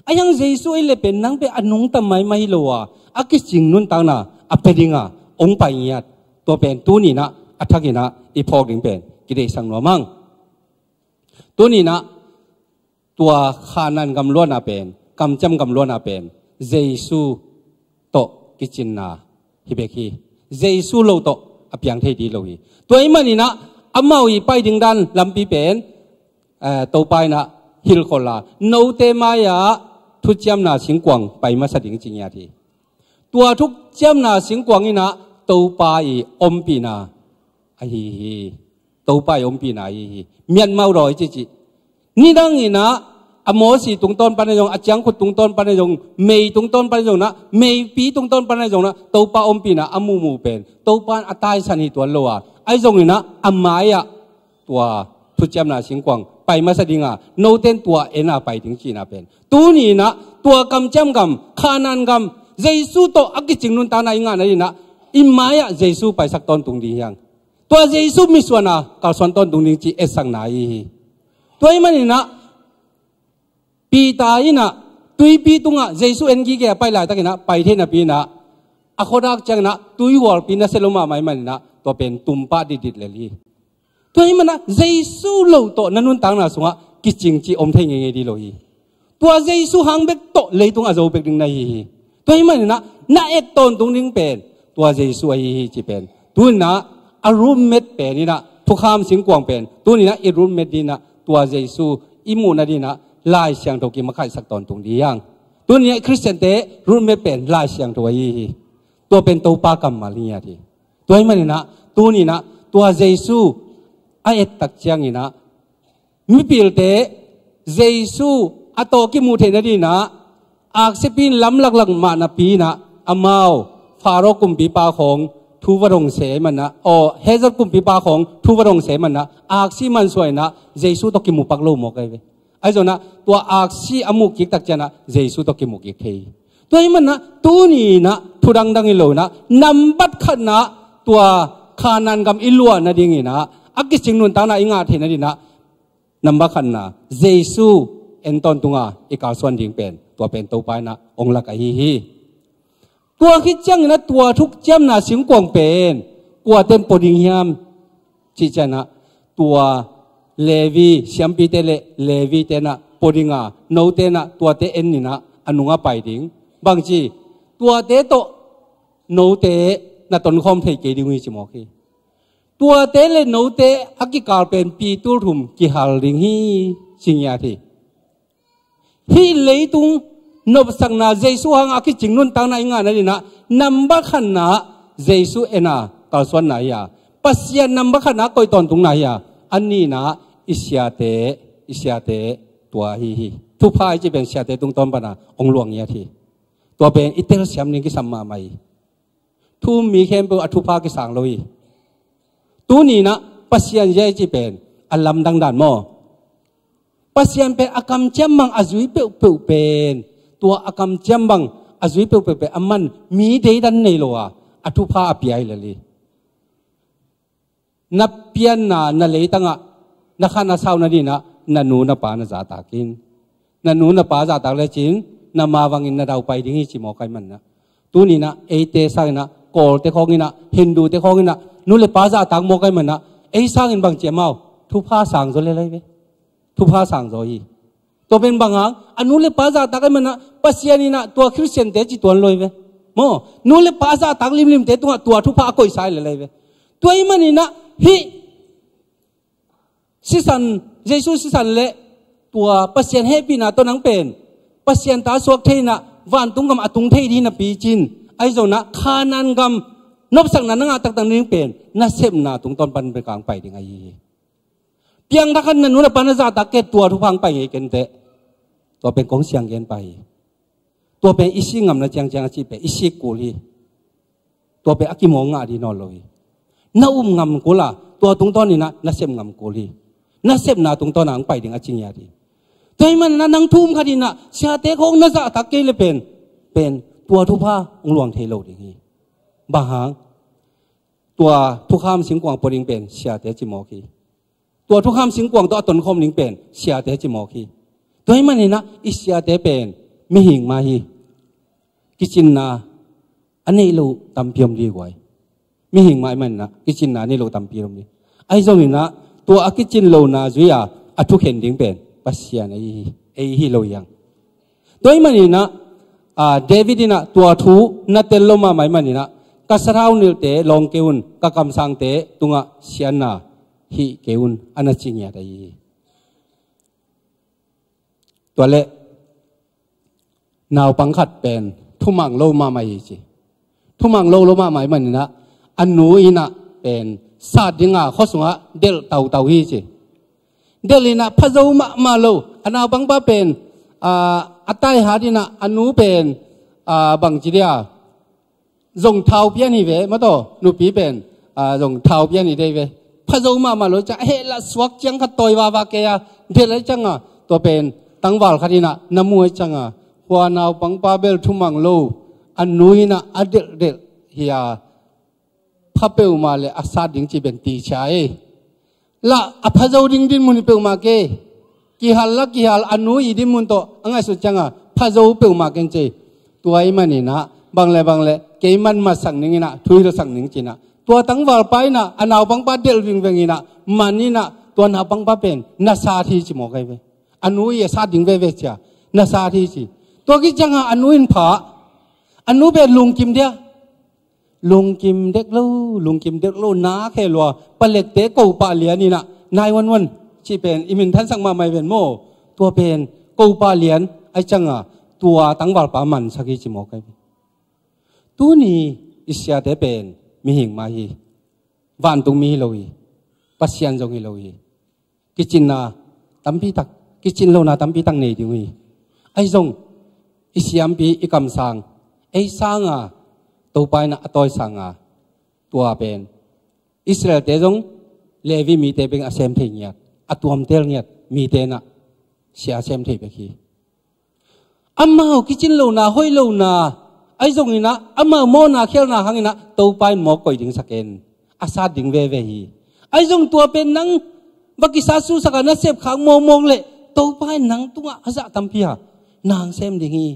Ahi hang Jesu ei le pen nang pen a nungta maimah hi lo a, a kicing nuntakna a pia ding a hong pai ngiat. Tua pen tuni inah a thakin ah i phawk ding pen kideihsak nuam hang. Tuni inah tua Kanaan gam luahna pen, kamciam gam luahna pen Jesu tawh kicinna hi bek hi. Jesu lo tawh a piang thei ding lo hi. Tua ahih manin ah amau i pai ding dan lampi pen, eh, Topa inah hilhkholh a, note mai-ah thuciamna singkuang pai masa ding ci ngiat hi. Tua thuciamna singkuang inah Topa i ompihna ahi hi. Topa i ompihna ahi hi. Miatmau dawi cici. Nidang inah a mawsi tungtawn pan ahi zong, a ciangkhut tungtawn pan ahi zong, mei tungtawn pan ahi zong inah, meipi tungtawn pan ahi zong inah, Topa ompihna a muhmuh pen Topa in a taisan hi tuan lo a, ahi zongin ah a mai-ah tua thuciamna singkuang pai masa ding a, note in tua en a pai ding cihna pen tuni inah tua kamciam gam, Kanaan gam, Jesu tawh a kicing nuntakna i ngahna inah i mai-ah Jesu paisak tawntung ding hi hang. Tua Jesu mitsuanna kalsuan tawntung ding cih etsakna ahi hi. Tua ahih manin ah Peter inah tuipi tungah Jesu en gige a pai laitakin ah pai thei napi inah a khuadak ciangin ah tuihualpi nasia lo mahmah ahih manin ah tua pen tumpah ditdit lel hi. Tua ahih manin ah Jesu lo tawh na nuntakna sungah kicing cih om thei ngeingei ding lo hi. Tua Jesu hang bek tawh leitung a zo bek ding na hi hi. Tua ahih manin ah na et tawntung ding pen tua Jesu ahi hi cih pen tuni inah a roommate pen inah thukham singkuang pen tuni inah i roommate ding inah tua Jesu i muhna ding inah Lai Siangtho kimakhaihsak tawntung ding hi hang. Tuni inah Khristiante roommate pen Lai Siangtho ahi hi. Tua pen Topa kammal hi ngiat hi. Tua ahih manin ah tuni inah tua Jesu a et tak ciangin ah mipilte Jesu a tawh kimuh theih nading inah aksipi in lam laklak mah napi inah amau Pharaoh kumpipa khawng thu va dong se ahih manin ah, aw, Herod kumpipa khawng thu va dong se ahih manin ah aksi mansuah inah Jesu tawh kimu pak lo mawk ahi ve. Ahi zongin ah tua aksi a muh kik tak ciangin ah Jesu tawh kimu kik thei hi. Tua ahih manin ah tuni inah thu dangdang hi lo inah nambat khatna tua Kanaan gam i luah nading inah a kicing nuntakna i ngah theih nading inah nambat khatna Jesu en tawntunga i kalsuan ding pen tua pen Topa in ah hong lak ahi hi. Tua khit ciangin ah tua thuk ciamna singkuang pen kuate'n pua ding hiam cih ciangin ah tua Levi, siampite le Levite in ah pua ding a, note in ah tuate en in ah a nung a pai ding. Bangci, tuate tawh note na tonkhawm thei kei ding uh hi ci mawk hi. Tuate le note a kikal pen pitul thum kihal ding hi ci ngiat hi. Hih leitung nopsakna Jesu hanga kicing nuntakna i ngahna dingin ah namba khatna Jesu en a kalsuanna hi a, Pasian namba khatna koih tawntungna hi a, a nihna i siate, i siate tua ahi hi. Thupha i cih pen siate tungtawn pana hong luang ngiat hi. Tua pen i telsiam ding kisam mahmah hi. Thu-um mi khempeuh a thupha kisang lo hi. Tuni in ah Pasian zia i cih pen a lamdang dan maw? Pasian pen a kamciam bang a zui peuhpeuh pen, tua a kamciam bang a zui peuhpeuh pen aman mi deidan nei lo a, a thupha a pia hi lel hi. Na pianna na leitangah na khan a sau nadingin ah na nu na pa na zahtak in. Na nu na pa zahtak lecin na ma bangin na daupai ding hi ci mawk ahih manin ah, tuni in ah eite sangin ah, Kawlte khawngin ah, Hindute khawngin ah nu le pa zahtak mawk ahih manin ah, ei sangin bang ci amau, thupha sang zaw lel hi ve. Thupha sang zaw hi. Tua pen bang hang, a nu le pa zahtak ahih manin ah Pasian in ah tua Khristiante ci tuan lo hi ve. Maw, nu le pa zahtak limlimte tungah tua thupha a koihsa hi lel hi ve. Tua ahih manin ah hih sisan, Jesu sisan le tua Pasian hehpihna tawh nang pen Pasian ta suak thei in ah vantung gam a tung thei ding napi cin, ahi zongin ah Kanaan gam nopsakna na ngah taktak ding pen nasepna tungtawn pan bek hong pai ding ahi hi. Piangthak khat na nu na pa na zahtak kei, tua thupha hong pai ngei kenteh. Tua pen kong siang gen pah hi. Tua pen i sih ngamna ciangciang a cih pen i sih kul hi. Tua pen a kimawk ngah ding nawn lo hi. Na um ngam kul a, tua tungtawnin ah na sep ngam kul hi. Na sepna tungtawn ah hong pai ding a ci ngiat hi. Tua ahih manin ah nang thu-um khat in ah siate khawng na zahtak kei le pen, pen tua thupha hong luang thei lo ding hi. Bang hang? Tua thukham singkuang pua ding pen siate ci mawk hi. Tua thukham singkuang tawh a tonkhawm ding pen siate ci mawk hi. Tua ahih manin ah i siate pen mihing mah hi. Kicinna a neih loh tampi om ding hi guai. Mihing mah ahih manin ah kicinna a neih loh tampi om ding. Ahi zongin ah tua a kicin lohna zui-a a thukhen ding pen Pasian ahi hi, ei hi lo hi hang. Tua ahih manin ah, aa, David in ah tua thu na tel lo mahmah ahih manin ah, ka sathau nilhte lawng kei un, ka kamsangte tungah siatna hih kei un, a na ci ngiat ahi hi. Tua leh naupang khat pen thumang lo mahmah hi ci. Thumang lo lo mahmah ahih manin ah a nu in ah pen sat dinga khua sungah delh tautau hi ci. Delh in ah phazo mahmah lo. A naupangpa pen, aa, a tai hat in ah a nu pen, aa, bangci dia, zong thau pian hi ve, mataw, nupi pen, aa, zong thau pian hi dei ve. Phazo mahmah lo ciang, a hehlah suak ciang khat tawi vava kei a, delh ahih cianga, tua pen tangval khat in ah na mu ahih cianga, hua naupangpa bel thumang lo, a nu in ah a delhdelh hi a, pha peuhmah le a sat ding cih pen ticia ei. Lah a phazo ding dinmun hi peuhmah kei. Kihal lah kihal, a nu i dinmun tawh a ngaihsut cianga phazo peuhmah ken cei. Tua ahih manin ah bang le bang le keiman matsak ning in ah, thui lo sak ning ci-in ah, tua tangvalpa in ah a naupangpa delh vingveng in ah, man in ah tua naupangpa pen na sat hi ci mawk ahi ve. A nu i a sat ding veve cia, na sat hi ci. Tua khit cianga a nu in pha, a nu pen lungkim dia. Lungkim dek lo, lungkim dek lo, na khe lua, palette ko pah lian in ah, nine one one cih pen i minthansak mahmah hi ven maw. Tua pen ko pah lian ahih cianga tua tangvalpa mansak hi ci mawk ahi. Tuni i siate pen mihing mah hi. Vantung mi hi lo hi. Pasian zong hi lo hi. Kicinna tampi tak, kicin lohna tampi tak nei ding uh hi. Ahi zong i siampi, i kamsang, ei sanga Topa in ah a tawisanga, tua pen Israelte zong Levi mite bek a sem thei ngiat, a tuamtel ngiat, mite in ah sia sem thei bek hi. Amau kicin lohna, hoih lohna, ahi zongin ah amau mawhna khialhna hangin ah Topa in mawk koih ding sak in, a sat ding veve hi. Ahi zong tua pen nang va kisatsuhsak a, na sepkhak mawkmawk leh Topa in nang tungah a zah tampi a nang sem ding hi.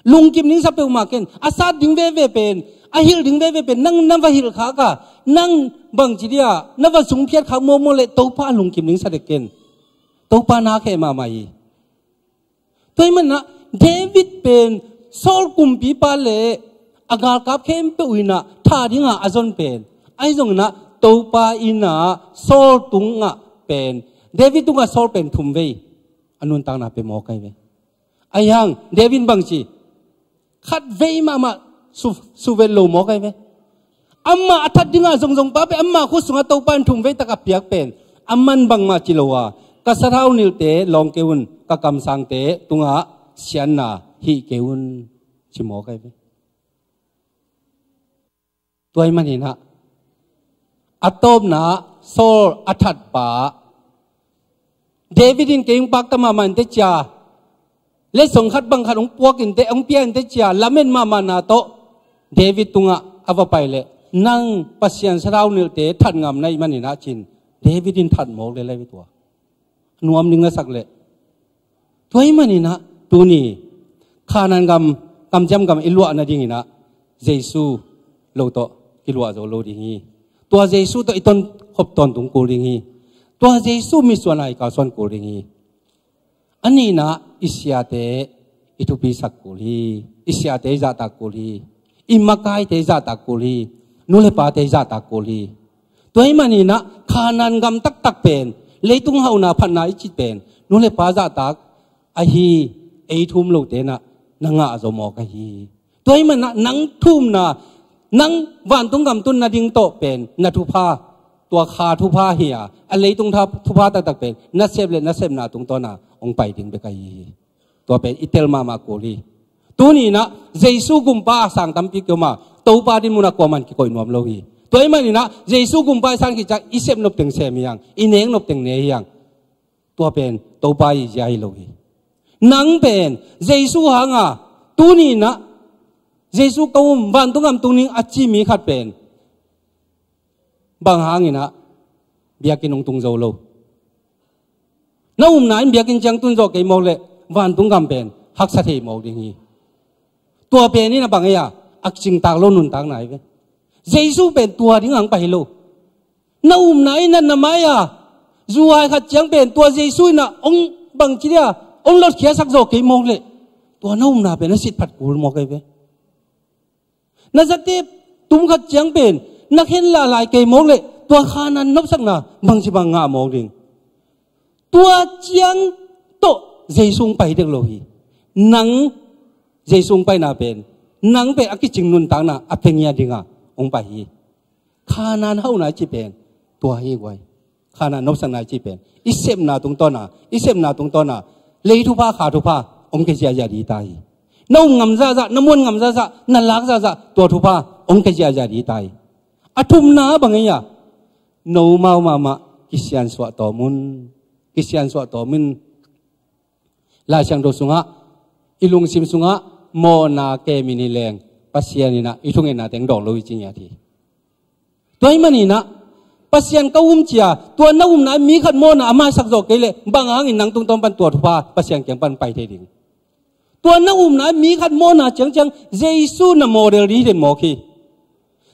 Lungkim ding sa peuhmah ken, a sat ding veve pen, a hilh ding veve pen nang na va hilh khak a, nang bangci dia na va sungphiat khak mawkmawk le Topa a lungkim ding sa dek ken. Topa na kheh mahmah hi. Tua ahih manin ah David pen Saul kumpipa le a galkap khempeuh in ah thah dingin a zon pen, ahi zongin ah Topa in ah Saul tungah pen, David tungah Saul pen thum vei a nuntakna pia mawk ahi ve. Ahi hang David bangci, khat vei mahmah su, suvet lo mawk ahi ve. Amah a that dingin zongzong pa pen amah khut sungah Topa in thum vei tak a piak pen, aman bangmah ci lo a, ka sathau nilhte lawng kei un, ka kamsangte tungah siatna hih kei un, ci mawk ahi ve. Tua ahih manin ah a tawpna Saul a thatpa David in kei hong pakta mahmah inteh cia, letsong khat bang khat hong puak inteh, hong pia inteh cia lamen mahmahna tawh David tungah a va pai leh, nang Pasian sathau nilhte that ngam na hih manin ah, ci-in David in that mawk lel ahi ve tua. Nuam ding na sak leh. Tua ahih manin ah tuni Kanaan gam, kamciam gam i luah nadingin ah Jesu lo tawh kiluah zo lo ding hi. Tua Jesu tawh i tonkhop tawntung kul ding hi. Tua Jesu mitsuan a i kalsuan kul ding hi. A nihna, i siate i thupisak kul hi. I siate i zahtak kul hi. I makaite i zahtak kul hi. Nu le pate i zahtak kul hi. Tua ahih manin ah Kanaan gam taktak pen, leitung hauhna phatna i cih pen, nu le pa zahtak ahi, ei thu um lote in ah na ngah zo mawk ahi hi. Tua ahih manin ah nang thu umna, nang vantung gam tun nading tawh pen na thupha, tua kha thupha hi a, a leitung tha, thupha taktak pen nasep le nasepna tungtawn a hong pai ding bek ahi hi. Tua pen i tel mahmah kul hi. Tuni in ah Jesu gumpa a sang tampi kiom a, Topa dinmun ah kuaman kikoih nuam lo hi. Tua ahih manin ah Jesu gumpa i sang khit ciang i sep nop teng sem hi hang, i nek nop teng ne hi hang. Tua pen Topa i zia hi lo hi. Nang pen Jesu hang a, tuni in ah Jesu ka um, vantung gam tung ning a ci mi khat pen, bang hangin ah biakinn hong tung zo lo? Na upna in biakinn ciang tun zawh kei mawk leh vantung gam pen haksa thei mawk ding hi. Tua pen in a bang ei a, a kicingtak lo nuntakna hi ve. Jesu pen tua ding hong pai hi lo. Na upna in a na mai a zuhai khat ciang pen tua Jesu in a hong bangci dia hong lotkhiasak zawh kei mawk leh, tua na upna pen a sitphat kul mawk ahi ve. Na zate tum khat ciang pen na khen lahlai kei mawk leh, tua Kanaan nopsakna bangci bang ngah mawk ding? Tua ciang tawh Jesu hong pai dek lo hi. Nang Jesu hong paina pen, nang pen a kicing nuntakna a pia ngiat dingin hong pai hi. Kanaan hauhna i cih pen tua hi guai. Kanaan nopsakna i cih pen i sepna tungtawn a, i sepna tungtawn a lei thupha, kha thupha hong kia ziahziah ding ta hi. Na um ngam zahzah, na muan ngam zahzah, na lak zahzah, tua thupha hong kia ziahziah ding ta hi. A thumna bang ei a, nomau mahmah kisiansuah tawm un. Kisiansuah tawm un. Lai Siangtho sungah, i lungsim sungah mawhna kemin hi leng, Pasian in ah i thungetna teng dawng lo hi ci ngiat hi. Tua ahih manin ah Pasian ka um ci a, tua na upna mi khat mawhna a maisak zawh kei leh, bang hangin nang tungtawn pan tua thupha Pasian kiang pan pai thei ding? Tua na upna mi khat mawhna ciangciang Jesu na model ding hi den mawk hi.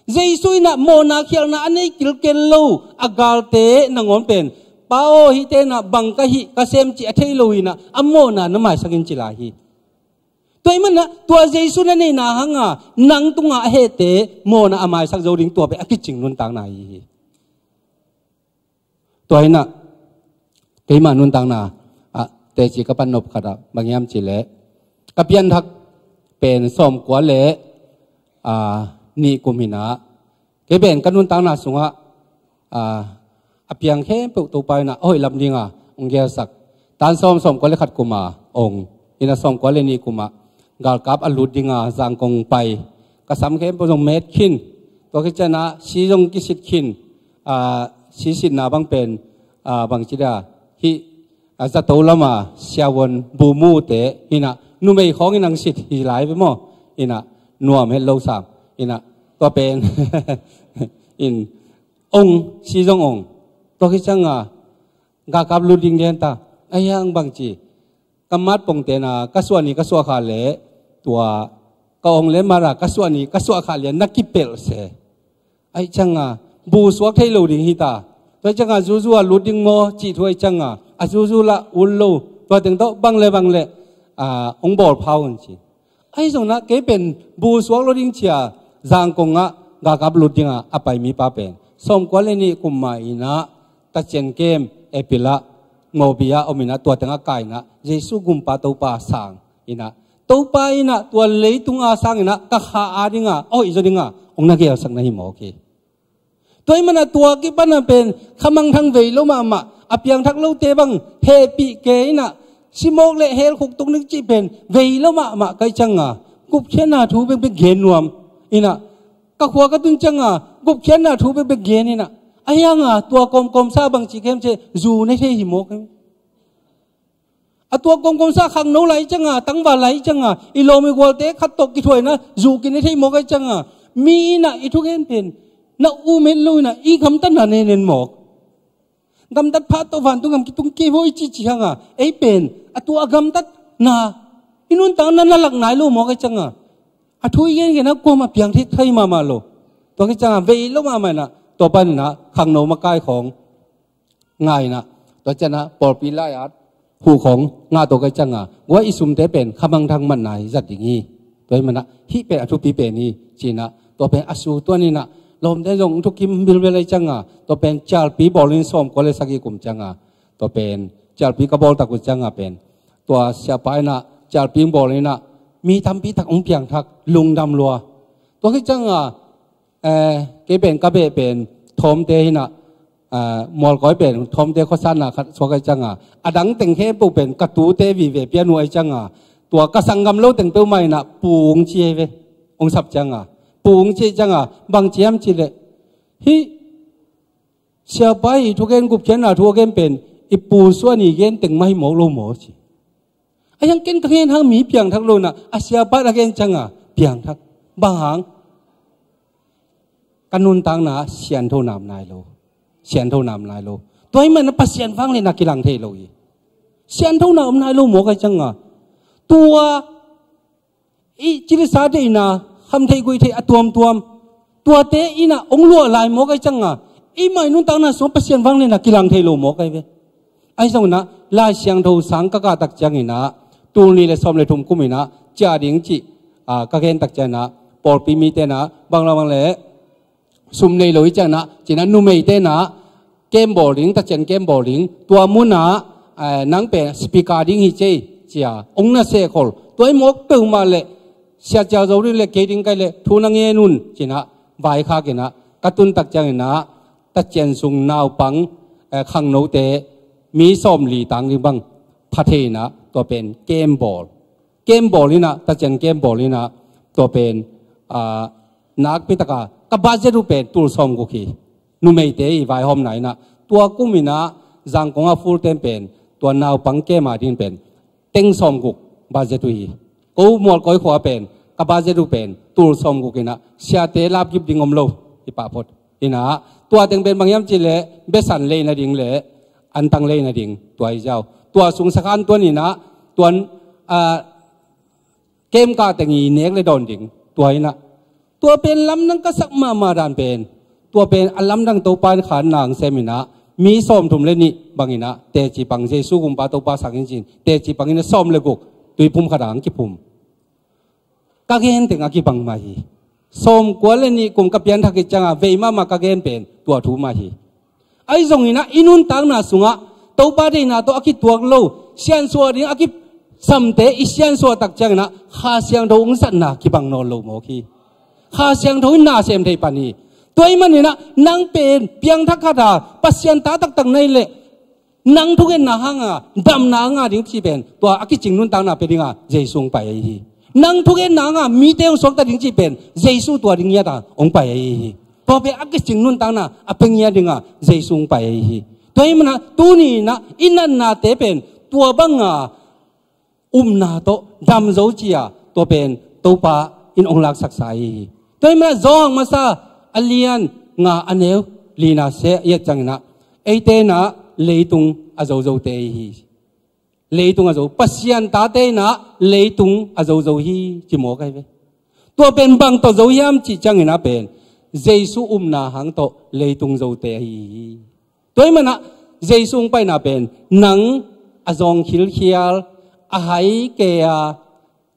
Jesu in ah mawhna khialhna a nei kilkel lo a galte nangawn pen, Pa aw, hihte in ah bang ka hih ka sem cih a thei lo hi in ah, a mawhna na maisak in ci lai hi. Tua ahih manin ah tua Jesu na neihna hangin nang tungah a hehte mawhna a maisak zo ding, tua pen a kicing nuntakna ahi hi. Tua hi in ah keima nuntakna ah teci ka pan nop khat ah bang hiam cih leh, ka pianthak pen sawmkua le, ah, nih kum hi in ah, kei pen ka nuntakna sungah, ah, a piang khempeuh Topa in ah a hoih lam dingin hong gelsak. Tan sawm, sawmkua le khat kum a hong, hi in ah sawmkua le nih kum ah galkap a lut dingin Zangkong pai. Ka sam khempeuh zong met khin. Tua khit ciangin ah si zong kisit khin. Ah, si sitna bang pen, ah, bangci dia, hih, ah, zato lam a siavuan bu mute hi in ah, numei khawng in hong sit hi lai ve maw. Hi in ah nuam het lo sam. Hi in ah tua pen in hong, si zong hong. Tua khit ciangin ah galkap lut ding lian ta. Ahi hang bangci, ka mat pongte na ka suah ni ka suah kha le, tua ka ong le mara ka suah ni ka suah kha le na kipelh se. Aih cianga bu suak thei lo ding hita. Tua cianga zuzu a lut ding maw cih thu aih cianga a zuzu lah ul lo. Tua teng tawh bang le bang le, ah, ong bawl phau un ci. Ahi zongin ah kei pen bu suak lo ding ci-a Zangkong ah galkap lut dingah a pai mipa pen sawmkua le nih kum mah in ah Tacian kem April ah Mawbi ah om in ah tua tengah kai in ah Jesu gumpa Topa sang in ah Topa in ah tua leitung a sang in ah ka kha a dingah a hoih zaw dingah ong na gelsak na hi mawk hi. Tua ahih manin ah tua kipan ah pen khamangthang vei lo mahmah, a piangthak lote bang hehpih kei in ah simawk le helkhuk tung ding cih pen vei lo mahmah ka hih cianga gupkhiatna thu bekbek gen nuam in ah ka khua ka tun cianga gupkhiatna thu bekbek gen in ah ahi hanga tua kawmkawmsa bang ci khem cih zu na thei hi mawk hi. A tua kawmkawmsa khangno lai cianga tangval lai cianga i lawm i gualte khat tawh kithuaina zu kine thei mawk ai cianga mi in ah i thugen pen na um het lo in ah i gamtatna nenen mawk. Gamtat phat tawh vantung gam kitung kei voi cih ci hanga ei pen a tua a gamtatna i nuntakna na lak nai lo mawk ai cianga a thu i gengen a kuamah piang thei thei mahmah lo. Tua kei cianga vei lo mahmah in ah tua pan in ah khangno makai khawng ngah in ah tua ciangin ah pawlpi lai-at huh khawng ngah tawh ka hih cianga guai i sumte pen khamangthang matna hi zat ding hi. Tua ahih manin ah hih pen a thupi pen hi ci in ah tua pen a su tuan in ah lawmte zong thukim bilbel ai cianga tua pen cialpi bawl in sawmkua le sagih kum cianga tua pen cialpi ka bawl tak uh cianga pen tua siapa in ah cialpi bawl in ah mi tampi tak hong piangthak lungdam lua. Tua kei cianga eh, kei pen ka beh pen thawmte hi in ah, ah, mualkawi pen thawmte khuasanna khat suak ai cianga a dang teng khempeuh pen ka tute vive pian uh ai cianga tua ka sanggam lo teng peuhmah in ah pung ci ai ve. Hong sap cianga pung ci ai cianga bang ci hiam cih leh hih siapa i thugen gupkhiatna thu a gen pen i pu suan i gen teng mah hi mawk lo maw ci. A hiang ken ka gen hang mi piangthak lo in ah a siapa a gen cianga piangthak. Bang hang ka nuntakna sianthona om nai lo. Sianthona om nai lo. Tua ahih manin ah Pasian vangliatna kilang thei lo hi. Sianthona om nai lo mawk ai cianga tua i cilisa deihna kham thei guih thei a tuamtuam tuate in ah hong luah lai mawk ai cianga i mai nuntakna sungah Pasian vangliatna kilang thei lo mawk ai ve. Ahi zongin ah Lai Siangtho sang ka kah tak ciangin ah tul nih le sawm le thum kum in ah ciah ding cih, ah, ka gen tak ciangin ah pawlpi mite in ah bang le bang le sum nei lo hi ciangin ah ci in ah numeite in ah kem bawl ding, Tacian kem bawl ding, tua mun ah, eh, nang pen speaker ding hi cei ci a hong na sehkhol. Tua hi mawk peuhmah le sia cial zo ding le kei ding kai le thu na ngen un ci in ah vaikhak in ah ka tun tak ciangin ah Tacian sung naupang, eh, khangnote mi sawmli tang ding bang pha thei in ah tua pen kem bawl. Kem bawl in ah, Tacian kem bawl in ah, tua pen, ah, nakpi taka ka budget uh pen tul sawmguk hi. Numeite i vaihawmna in ah tua kum in ah Zangkong a full time pen tua naupang kem a ding pen teng sawmguk budget uh hi. Ko mualkawi khua pen ka budget uh pen tul sawmguk in ah siate lapgip ding om lo hi pah phot. In ah tua teng pen bang hiam cih leh besan lei nading le antang lei nading tua hi ziau. Tua sung sakhan tuan in ah tuan, ah, kem kah teng i nek le dawn ding tua in ah tua pen lamdang ka sak mahmah dan pen tua pen a lamdang Topa in khan nang sem in ah mi sawmthum le nih bang in ah teci pang Jesu gumpa Topa sang in cin teci pang in ah sawm le guk tuiphum khat ah hong kiphum. Ka gen teng a kibang mah hi. Sawmkua le nih kum ka pianthak khit cianga vei mahmah ka gen pen tua thu mah hi. Ahi zongin ah i nuntakna sungah Topa deihna tawh a kituak lo siansuah ding a kisamte i siansuah tak ciangin ah Kha Siangtho hong zatna kibang nawn lo mawk hi. Kha Siangtho in na sem thei pan hi. Tua ahih manin ah nang pen piangthak khat a Pasian ta taktak na hih leh nang thugenna hanga damna a ngah ding cih pen tua a kicing nuntakna pia dinga Jesu hong pai ahi hi. Nang thugenna hanga mite hong suakta ding cih pen Jesu tua ding ngiata hong pai ahi hi. Tua pen a kicing nuntakna a pia ngiat dinga Jesu hong pai ahi hi. Tua ahih manin ah tuni in ah i natnate pen tua banga upna tawh dam zo ci-a tua pen Topa in hong laksaksa ahi hi. Tua ahih manin ah Johan masa a lian nga a neu lina se i et ciangin ah eite in ah leitung a zozote ahi hi. Leitung a zo, Pasian tate in ah leitung a zo zo hi ci mawk ahi ve. Tua pen bang tawh zo hiam cih ciangin ah pen Jesu upna hang tawh leitung zote ahi hi. Tua ahih manin ah Jesu hong paina pen nang a zawng khilkhial, a hai kei a,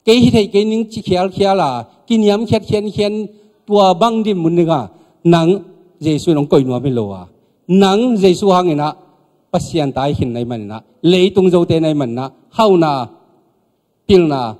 kei hi thei kei ning ci khialkhial a, kiniamkhiat khiankhian, tua bang dinmun ding a nang Jesu in hong koih nuam hi lo a, nang Jesu hangin ah Pasian ta i khin na hih manin ah, leitung zote na hih manin ah, hauhna, pilna,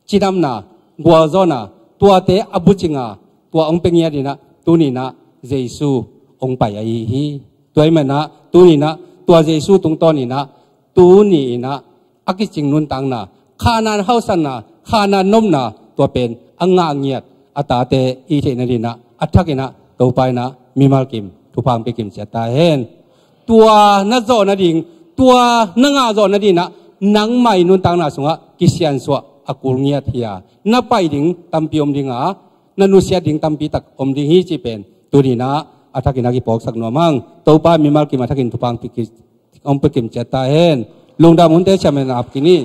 cidamna, gualzawhna, tuate a bucing a, tua hong pia ngiat in ah, tuni in ah Jesu hong pai ahi hi. Tua ahih manin ah, tuni in ah, tua Jesu tungtawn in ah, tuni in ah, a kicing nuntakna, Khanaan hauhsanna, Khanaan nopna, tua pen a ngah ngiat a tate i theih nading in ah, a thak in ah, Topa in ah mimal kim, thupha hong pia kim ciat ta hen. Tua na zawh nading, tua na ngah zawh nading in ah, nangmah i nuntakna sungah kisiansuah a kul ngiat hi a, na pai ding tampi om ding a, na nusiat ding tampi tak om ding hi cih pen tuni in ah a thak in ah kiphawksak nuam ing. Topa mimal kim a thak in thupha hong pia kim, hong pia kim ciat ta hen. Lungdam, hunte siam in ap kik ni.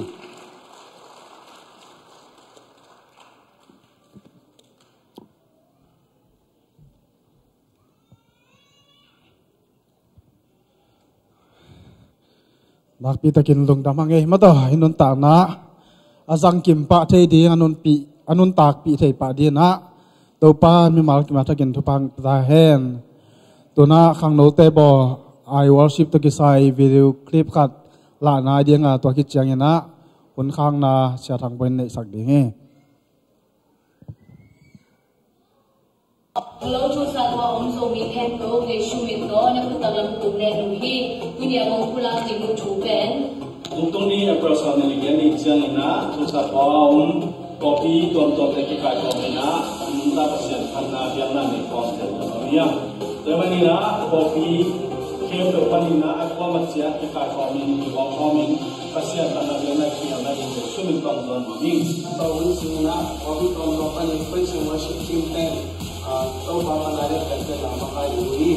Nakpi takin lungdam hang ei, mataw, i nuntakna a zangkim pah thei ding, a nunpih, a nuntakpih thei pah ding in ah Topa mimal kim a thak in thupha hong pia ta hen. Tu in ah khangnote bawl, I Worship tawh kisai video clip khat lahna ding a, tua khit ciangin ah hun khakna Sia Thang Bawi in neihsak ding hi. Lo thu sa tua om zo mi khempeuh Jesu min tawh na khut taklam tung len uh hi. Tuni a kong pulak ding uh thu pen, tungtung ni April sawm ni le giat ni ciangin ah thu sa tua om kawpi tuamtuamte kikaikhawm in ah, a nungta Pasian phatna biakna nei khawm tel ta lo hi a. Tua ahih manin ah kawpi khempeuh panin ah a kuamah ciat kikaikhawm in, kibawlkhawm in, Pasian phatna biakna kihelna ding Jesu min tawh hong zuan nuam ing. Tua hun sung in ah kawpi tuamtuam panin praise and worship team pen, ah, Topa phatna leh pen pen lam a kai ding uh hi.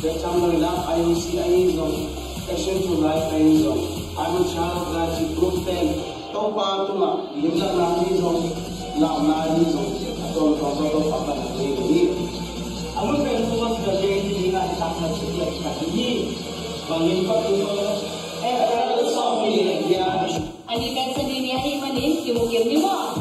Tua ciang lo in ah I O C ahi zong, Passion to Life ahi zong, I'm a Child of God ci group pen Topa tungah limlakna ahi zong, lamna ahi zong, a tuamtuam tawh Topa phatna nei ding uh hi. A mun pen Topa phatna nei ding a, i takna ci leh i tak ding hi. Bangin pa tu tawh, eh, eh, sawm ni le giat. A ni pen Sunday ni ahih manin kimu kim ni maw.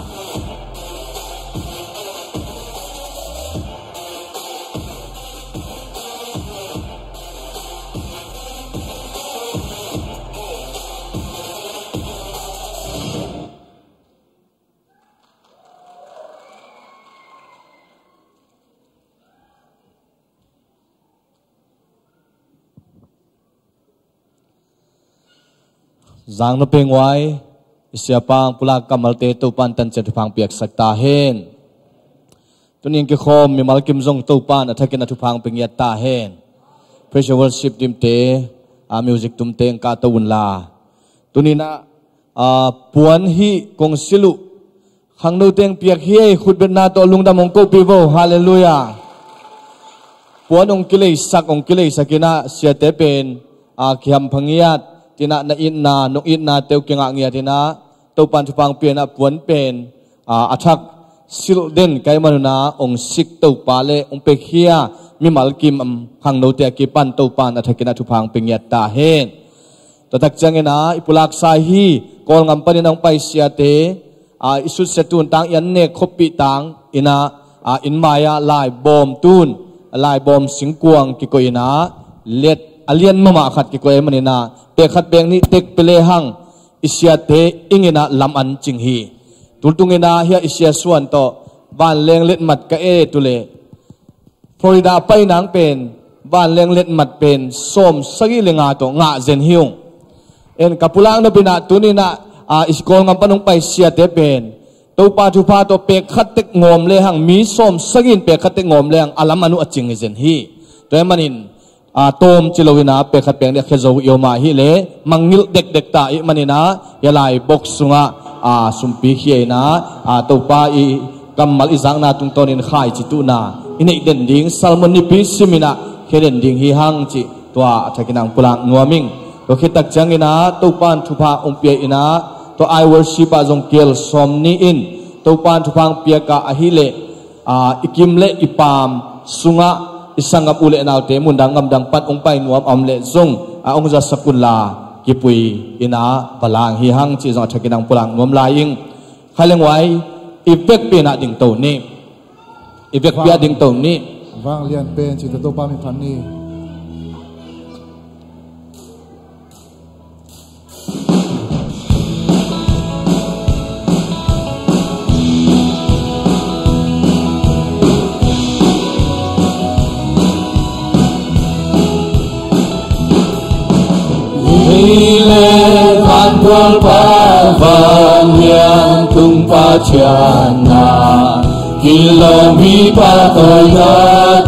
Zang na peng uai, i siapa hong pulak kammalte Topa'n tancian thupha hong piaksak ta hen. Tuni in kikhawm mimal kim zong Topa'n a thakin a thupha hong pia ngiat ta hen. Praise and worship team te, a music tumte hong kahto un la. Tuni in ah, a, puan hih kong silh uh khangno teng piak hi ei, khutbetna tawh lungdam hong kohpih vo. Halleluiah. Puan hong kileisak, hong kileisak in ah siate pen, a, kihampha ngiat, tu in ah na itna, nong itnate uh kingah ngiat in ah, Topa'n thupha hong pia in ah puan pen, a, a thak silh den ka hih manun ah hong sik Topa leh hong piakhia mimal kim khangnote a kipan Topa'n a thakin a thupha hong pia ngiat ta hen. Tua tak ciangin ah i pulaksa hi, Kawlngam panin a hong pai siate, a, i susia tun tang, i an nek khoppih tang in ah, a, inn mai-ah laibawm tun, laibawm singkuang kikoih in ah, let a lian mahmah khat kikoih ahih manin ah, pek khat pek nih tek pia lehang i siate inn in ah lam an cing hi. Tultung in ah hiah i sia Suan tawh vanleng letmat ka et uh leh, Florida a pai nang pen vanleng letmat pen sawm sagih le nga tawh ngah zen hi ung. En, ka pulak nop in ah tuni in ah, a, i Kawlngam pan hong pai siate pen Topa thupha tawh pek khat tek ngawm lehang, mi sawm sagih in pek khat tek ngawm lehang a lam an uh a cing hi zen hi. Tua ahih manin, a, tawm ci lo in ah pek khat pek nih a khia zo i om a, hi leh mangngilh dekdek ta ahih manin ah, hia lai box sungah, a, sumpi khia in ah, a, Topa i kammal i zakna tungtawnin khaici tuhna i neih den ding, sermon nipi sim in ah khia den ding hi hang cih tua a thakin ah hong pulak nuam ing. Tua khit tak ciangin ah Topa'n thupha hong pia in ah, tua I worship ah zong kil sawm ni in Topa'n thupha hong piak a ahih leh, aa, i kim le i paam sungah i sanggam u le naute mundang gamdang pan hong pai nuam a om leh zong a hong zasak unla kipui in ah va lang hi hang cih zong a thakin ah hong pulak nuam lai ing. Kha leng uai, i vekpi in ah dingto ni. I vekpi ah dingto ni. Vanglian pen cih tawh Topa min phat ni. Lei le van gual pa vanglian tung Pathian na, kilawm mipa tawh na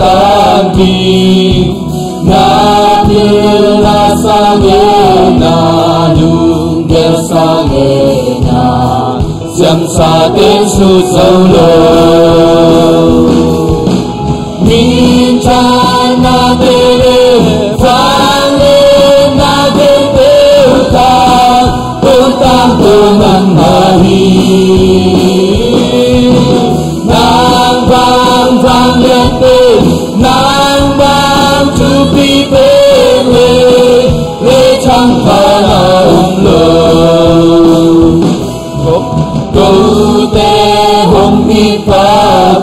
tangpi. Na pil na sang e, na lunggel sang e, na siamsa ten sut zo lo. Minthanna te le vangliatna te peuh tawh, tawntang tawh nang mah hi. Nang bang vangliat pen, nang bang thupi pen le, lei thang pan ah om lo. Kote hong itpha,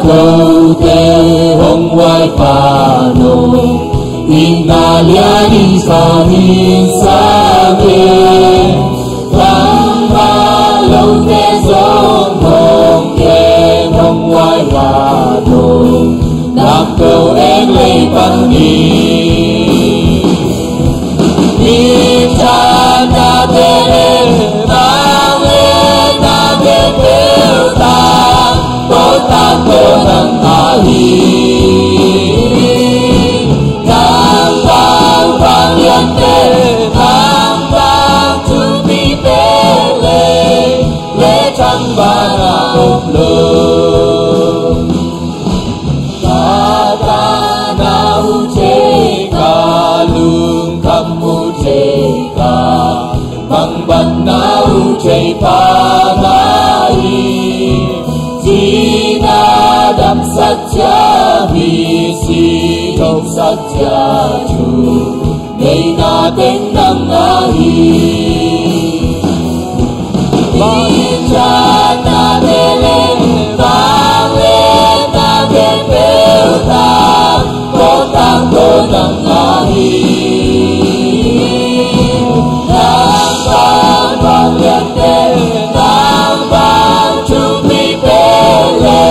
kote hong huaipha nong itna lian in sang in sang e. Tangval lote zong hong khen hong huaipha nong nakto eng lei pan ni. Minthanna te le vangliatna te peuh tawh, tawntang tawh nang mah hi. Nang bang vangliat pen, nang bang thupi pen le, lei thang pan ah om lo. Ka tana uh thei, ka lungkham uh thei, ka mangbatna uh thei pa mah hi. Cina damsak cia, misi thongsak cia thu neihna teng nang mah hi. Minthanna te le vangliatna te peuh tawh, tawntang tawh nang mah hi. Nang bang vangliat pen, nang bang thupi pen le,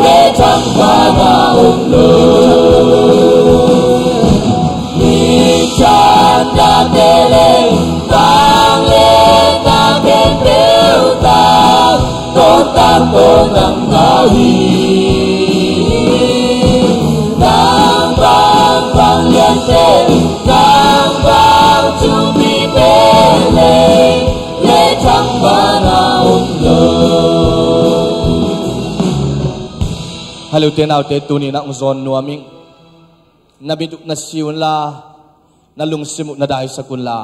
lei thang pan ah om lo. Minthanna te le vangliatna te peuh tawh, tawntang tawh nang mah hi. Nang bang vangliat pen, nang bang thupi pen le, lei thang pan ah om lo. Haleluya, naute, tuni-in ah hong zawn nuam ing. Na mit uh na si unla, na lungsim uh na daisak unla.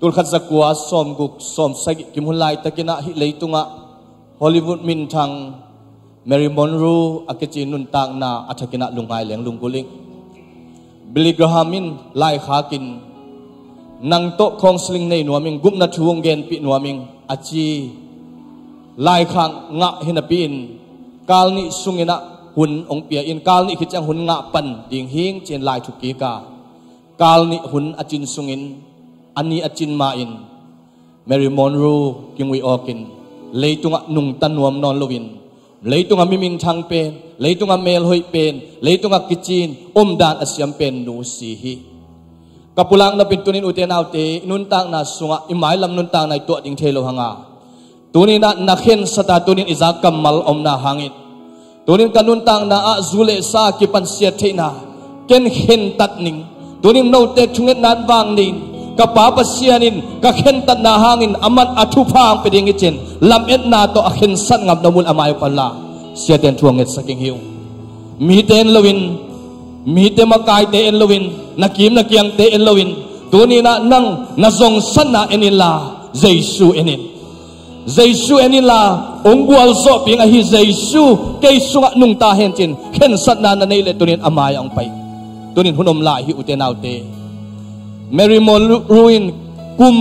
Tulkhat zakua sawmguk sawmsagih kim hun laitakin ah hih leitungah Hollywood minthang Marilyn Monroe a kici nuntakna a thakin ah lungngai leng lunggulh ing. Billy Graham in laikhak in, nang tawh counseling nei nuam ing, gupna thu hong genpih nuam ing a ci. Laikhak ngah hi napi-in kal nih sungin ah hun hong pia in, kal nih khit ciang hun ngah pan ding hi ing ci-in lai thuk kik a, kal nih hun a cin sungin, a ni a cin ma-in Marilyn Monroe kinguih awkin, leitungah nungta nuam nawn loin, leitungah mi minthang pen, leitungah melhoih pen, leitungah kici-in omdan a siam pen nu si hi. Ka pulak nop in tuni-in ute naute, i nuntakna sungah i mailam nuntakna i tuah ding thei lo hang a, tuni-in ah na khensat a, tuni-in i zak kammal omna hangin, tuni-in ka nuntakna ah zu le sa kipan siat theihna, ken khentat ning. Tuni-in note thungetna in vang nei in, ka Pa Pasian in ka khentatna hangin aman a thupha hong pia ding hi ci-in lametna tawh a khensat ngam na om un, a mai uh pan la, siate in thu hong ngetsak ing hi ung. Mite en loin, mite makaite en loin, na kim na kiangte en loin, Tuni-in ah nang na zongsatna en inla, Jesu en in. Jesu en inla, hong gualzawhpih ahi Jesu kei sungah nungta hen ci-in khensatna na neih leh tuni-in a mai-ah hong pai. Tuni-in hun om lai hi, ute naute. Mary Monroe in kum,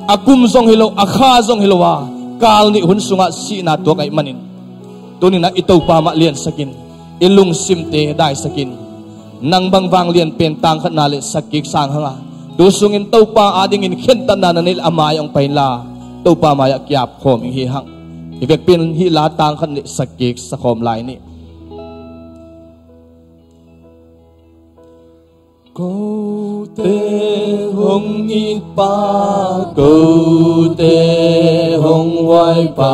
a kum zong hi lo, a kha zong hi lo a, kal nih hun sungah sihna tuak ahih manin, tuni-in ah i Topa mah liansak in, i lungsimte daisak in, nang bang vanglian pen tangkhatna le sakkik sang hang a, tu sungin Topa adingin khentatna na neih leh a mai-ah hong pai inla, Topa mai-ah ki-ap khawm ing hi hang. I vekpi-in hih la tangkhat le sakkik sa khawm lai ni. Kote hong it pa, kote hong huai pa,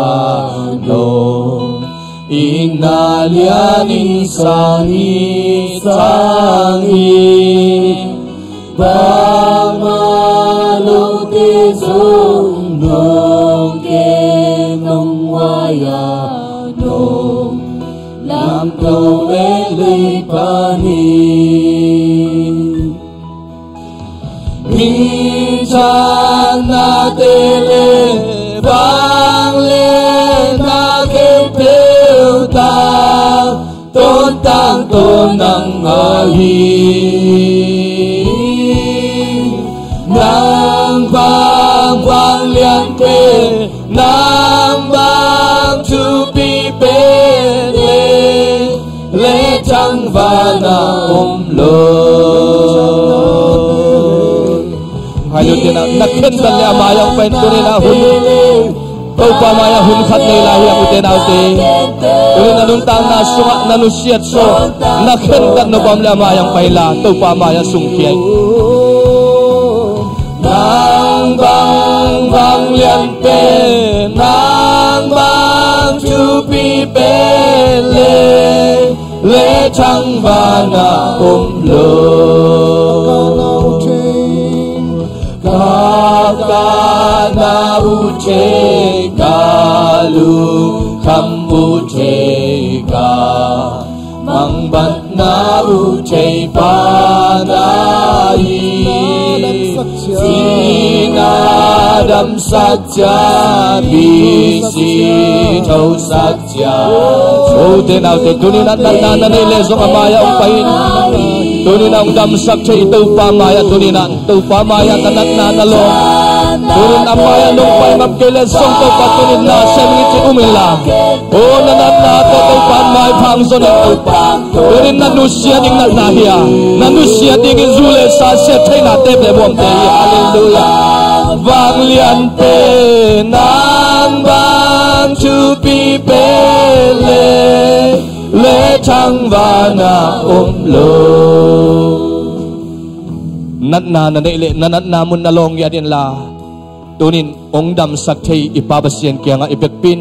nong itna lian in sang hi, sang hi. Bangmah lote zong nong kem nong huai a, nong lamto vek lei pan hi. Minthanna te le vangliatna khempeuh tang, tawntang tawh nang mah hi. Nang bang vanglian pen, nang bang thupi pen le, lethang vanah om lo. Hai lo, tuni-in ah na khentat leh a mai-ah hong pai in. Tuni-in ah hun, Topa mai-ah hun khat nei lai hi hang, ute naute. Tuni-in ah nuntakna sungah na nusiat sawm, na khentat nop a om leh a mai-ah hong pai inla, Topa mai-ah sungkhia in. Nang bang vanglian pen, nang bang thupi pen le, lethang vanah om lo. Ka ka na u che ka, lu kham u che ka, mangbatna u che pa na hi. Sihna damsak ciat, bisi thosak ciat. Ute naute, tuni-in ah natna na neih leh zong a mai-ah hong pai in. Tuni-in ah hong damsak thei i Topa mai-ah, tuni-in ah Topa mai-ah na natna na lawng. Tuni-in a mai-ah nong pai ngam kei leh zong Topa tuni-in na sem ing ci-in um inla. O, na natna tawh Topa in maipha hong zon in Topa. Tuni-in na nusia ding natna hi a, na nusia dingin zu le sa, siat theihna, tep le buamte hi. Halleluiah. Vanglian pen, nang bang thupi pen le, lethang vanah om lo. Natna na neih leh na natna mun na lawng ngiat inla, tuni-in hong damsak thei i Pa Pasian kiangah i vekpi-in,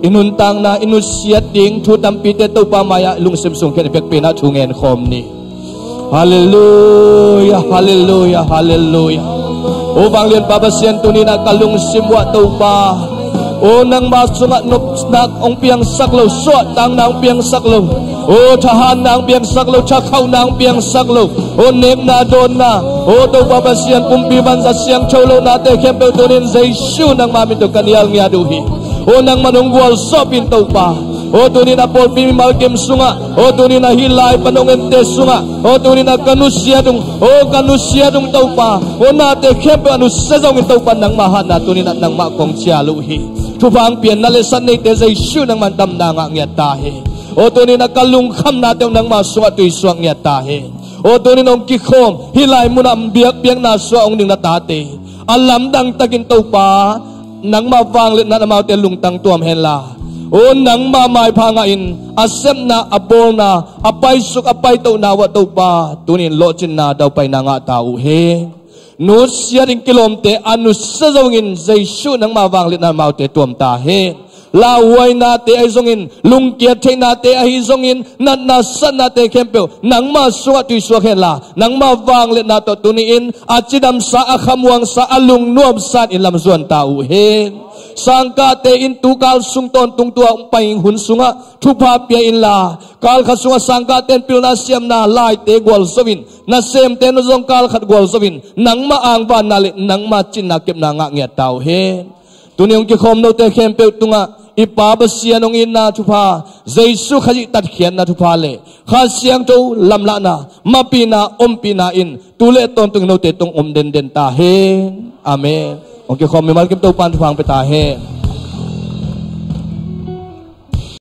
i nuntakna i nusiat ding thu tampite Topa mai-ah i lungsim sung khia-in i vekpi-in ah thu ngen khawm ni. Halleluiah, halleluiah, halleluiah. O vanglian Pa Pasian, tuni-in ah ka lungsim uah Topa, o nangma sungah nopna hong piangsak lo, suahtakna hong piangsak lo, o thahatna hong piangsak lo, thakhauhna hong piangsak lo, o nekna dawnna, o Topa Pasian, kumpi vanzat siangtho lohnate khempeuh tuni-in Jesu nangma min tawh ka nial ngiat uh hi. O nangman hong gualzawhpih in Topa. O tuni-in a pawlpi mimal kim sungah, o tuni-in a hih lai pan hong ente sungah, o tuni-in a ka nusiat ung, o ka nusiat ung Topa. O nate khempeuh a nusia zongin Topa nangma hatna tuni-in a nangmah kong cial uh hi. Thupha hong pia na letsat neite Jesu nangman damna ngah ngiat ta hen. O tuni-in a ka lungkhamnate uh nangma sungah tuisuak ngiat ta hen. O tuni-in hong kikhawm hih lai munah biakpiakna sungah hong ding na tate a lamdang takin Topa nangma vangliatna in amaute lungtang tuam henla, o nangma maipha ngahin a sepna, a bawlna, a paisuk, a paitohna uah Topa tuni-in lawhcinna, daupaina ngah ta uh hen. Nusiat in kilawmte a nusia zongin Jesu nangma vangliatna in amaute tuam ta hen. Lauhuainate ahi zongin, lungkiat theihnate ahi zongin, natna satnate khempeuh nangma sungah tuisuak henla, nangma vangliatna tawh tuni-in a cidamsa, a khamuangsa, a lungnuamsa in lamzuan ta uh hen. Sangkahte in tukal sung tawntung tua pai hun sungah thupha pia inla, kalkhat sungah sangkahte in pilna siamna laite gualzo in, nasemte in zong kalkhat gualzo in, nangma angvanna le nangma cinna kepna ngah ngiat ta uh hen. Tuni hong kikhawm note khempeuh tungah i Pa Pasian hong itna thupha, Jesu Khazih tatkhiatna thupha le Kha Siangtho lamlahna, mapihna, ompihna in tu le tawntung note tung om denden ta hen. Amen. Hong kikhawm mimal kim Topan thupha hong pia ta hen.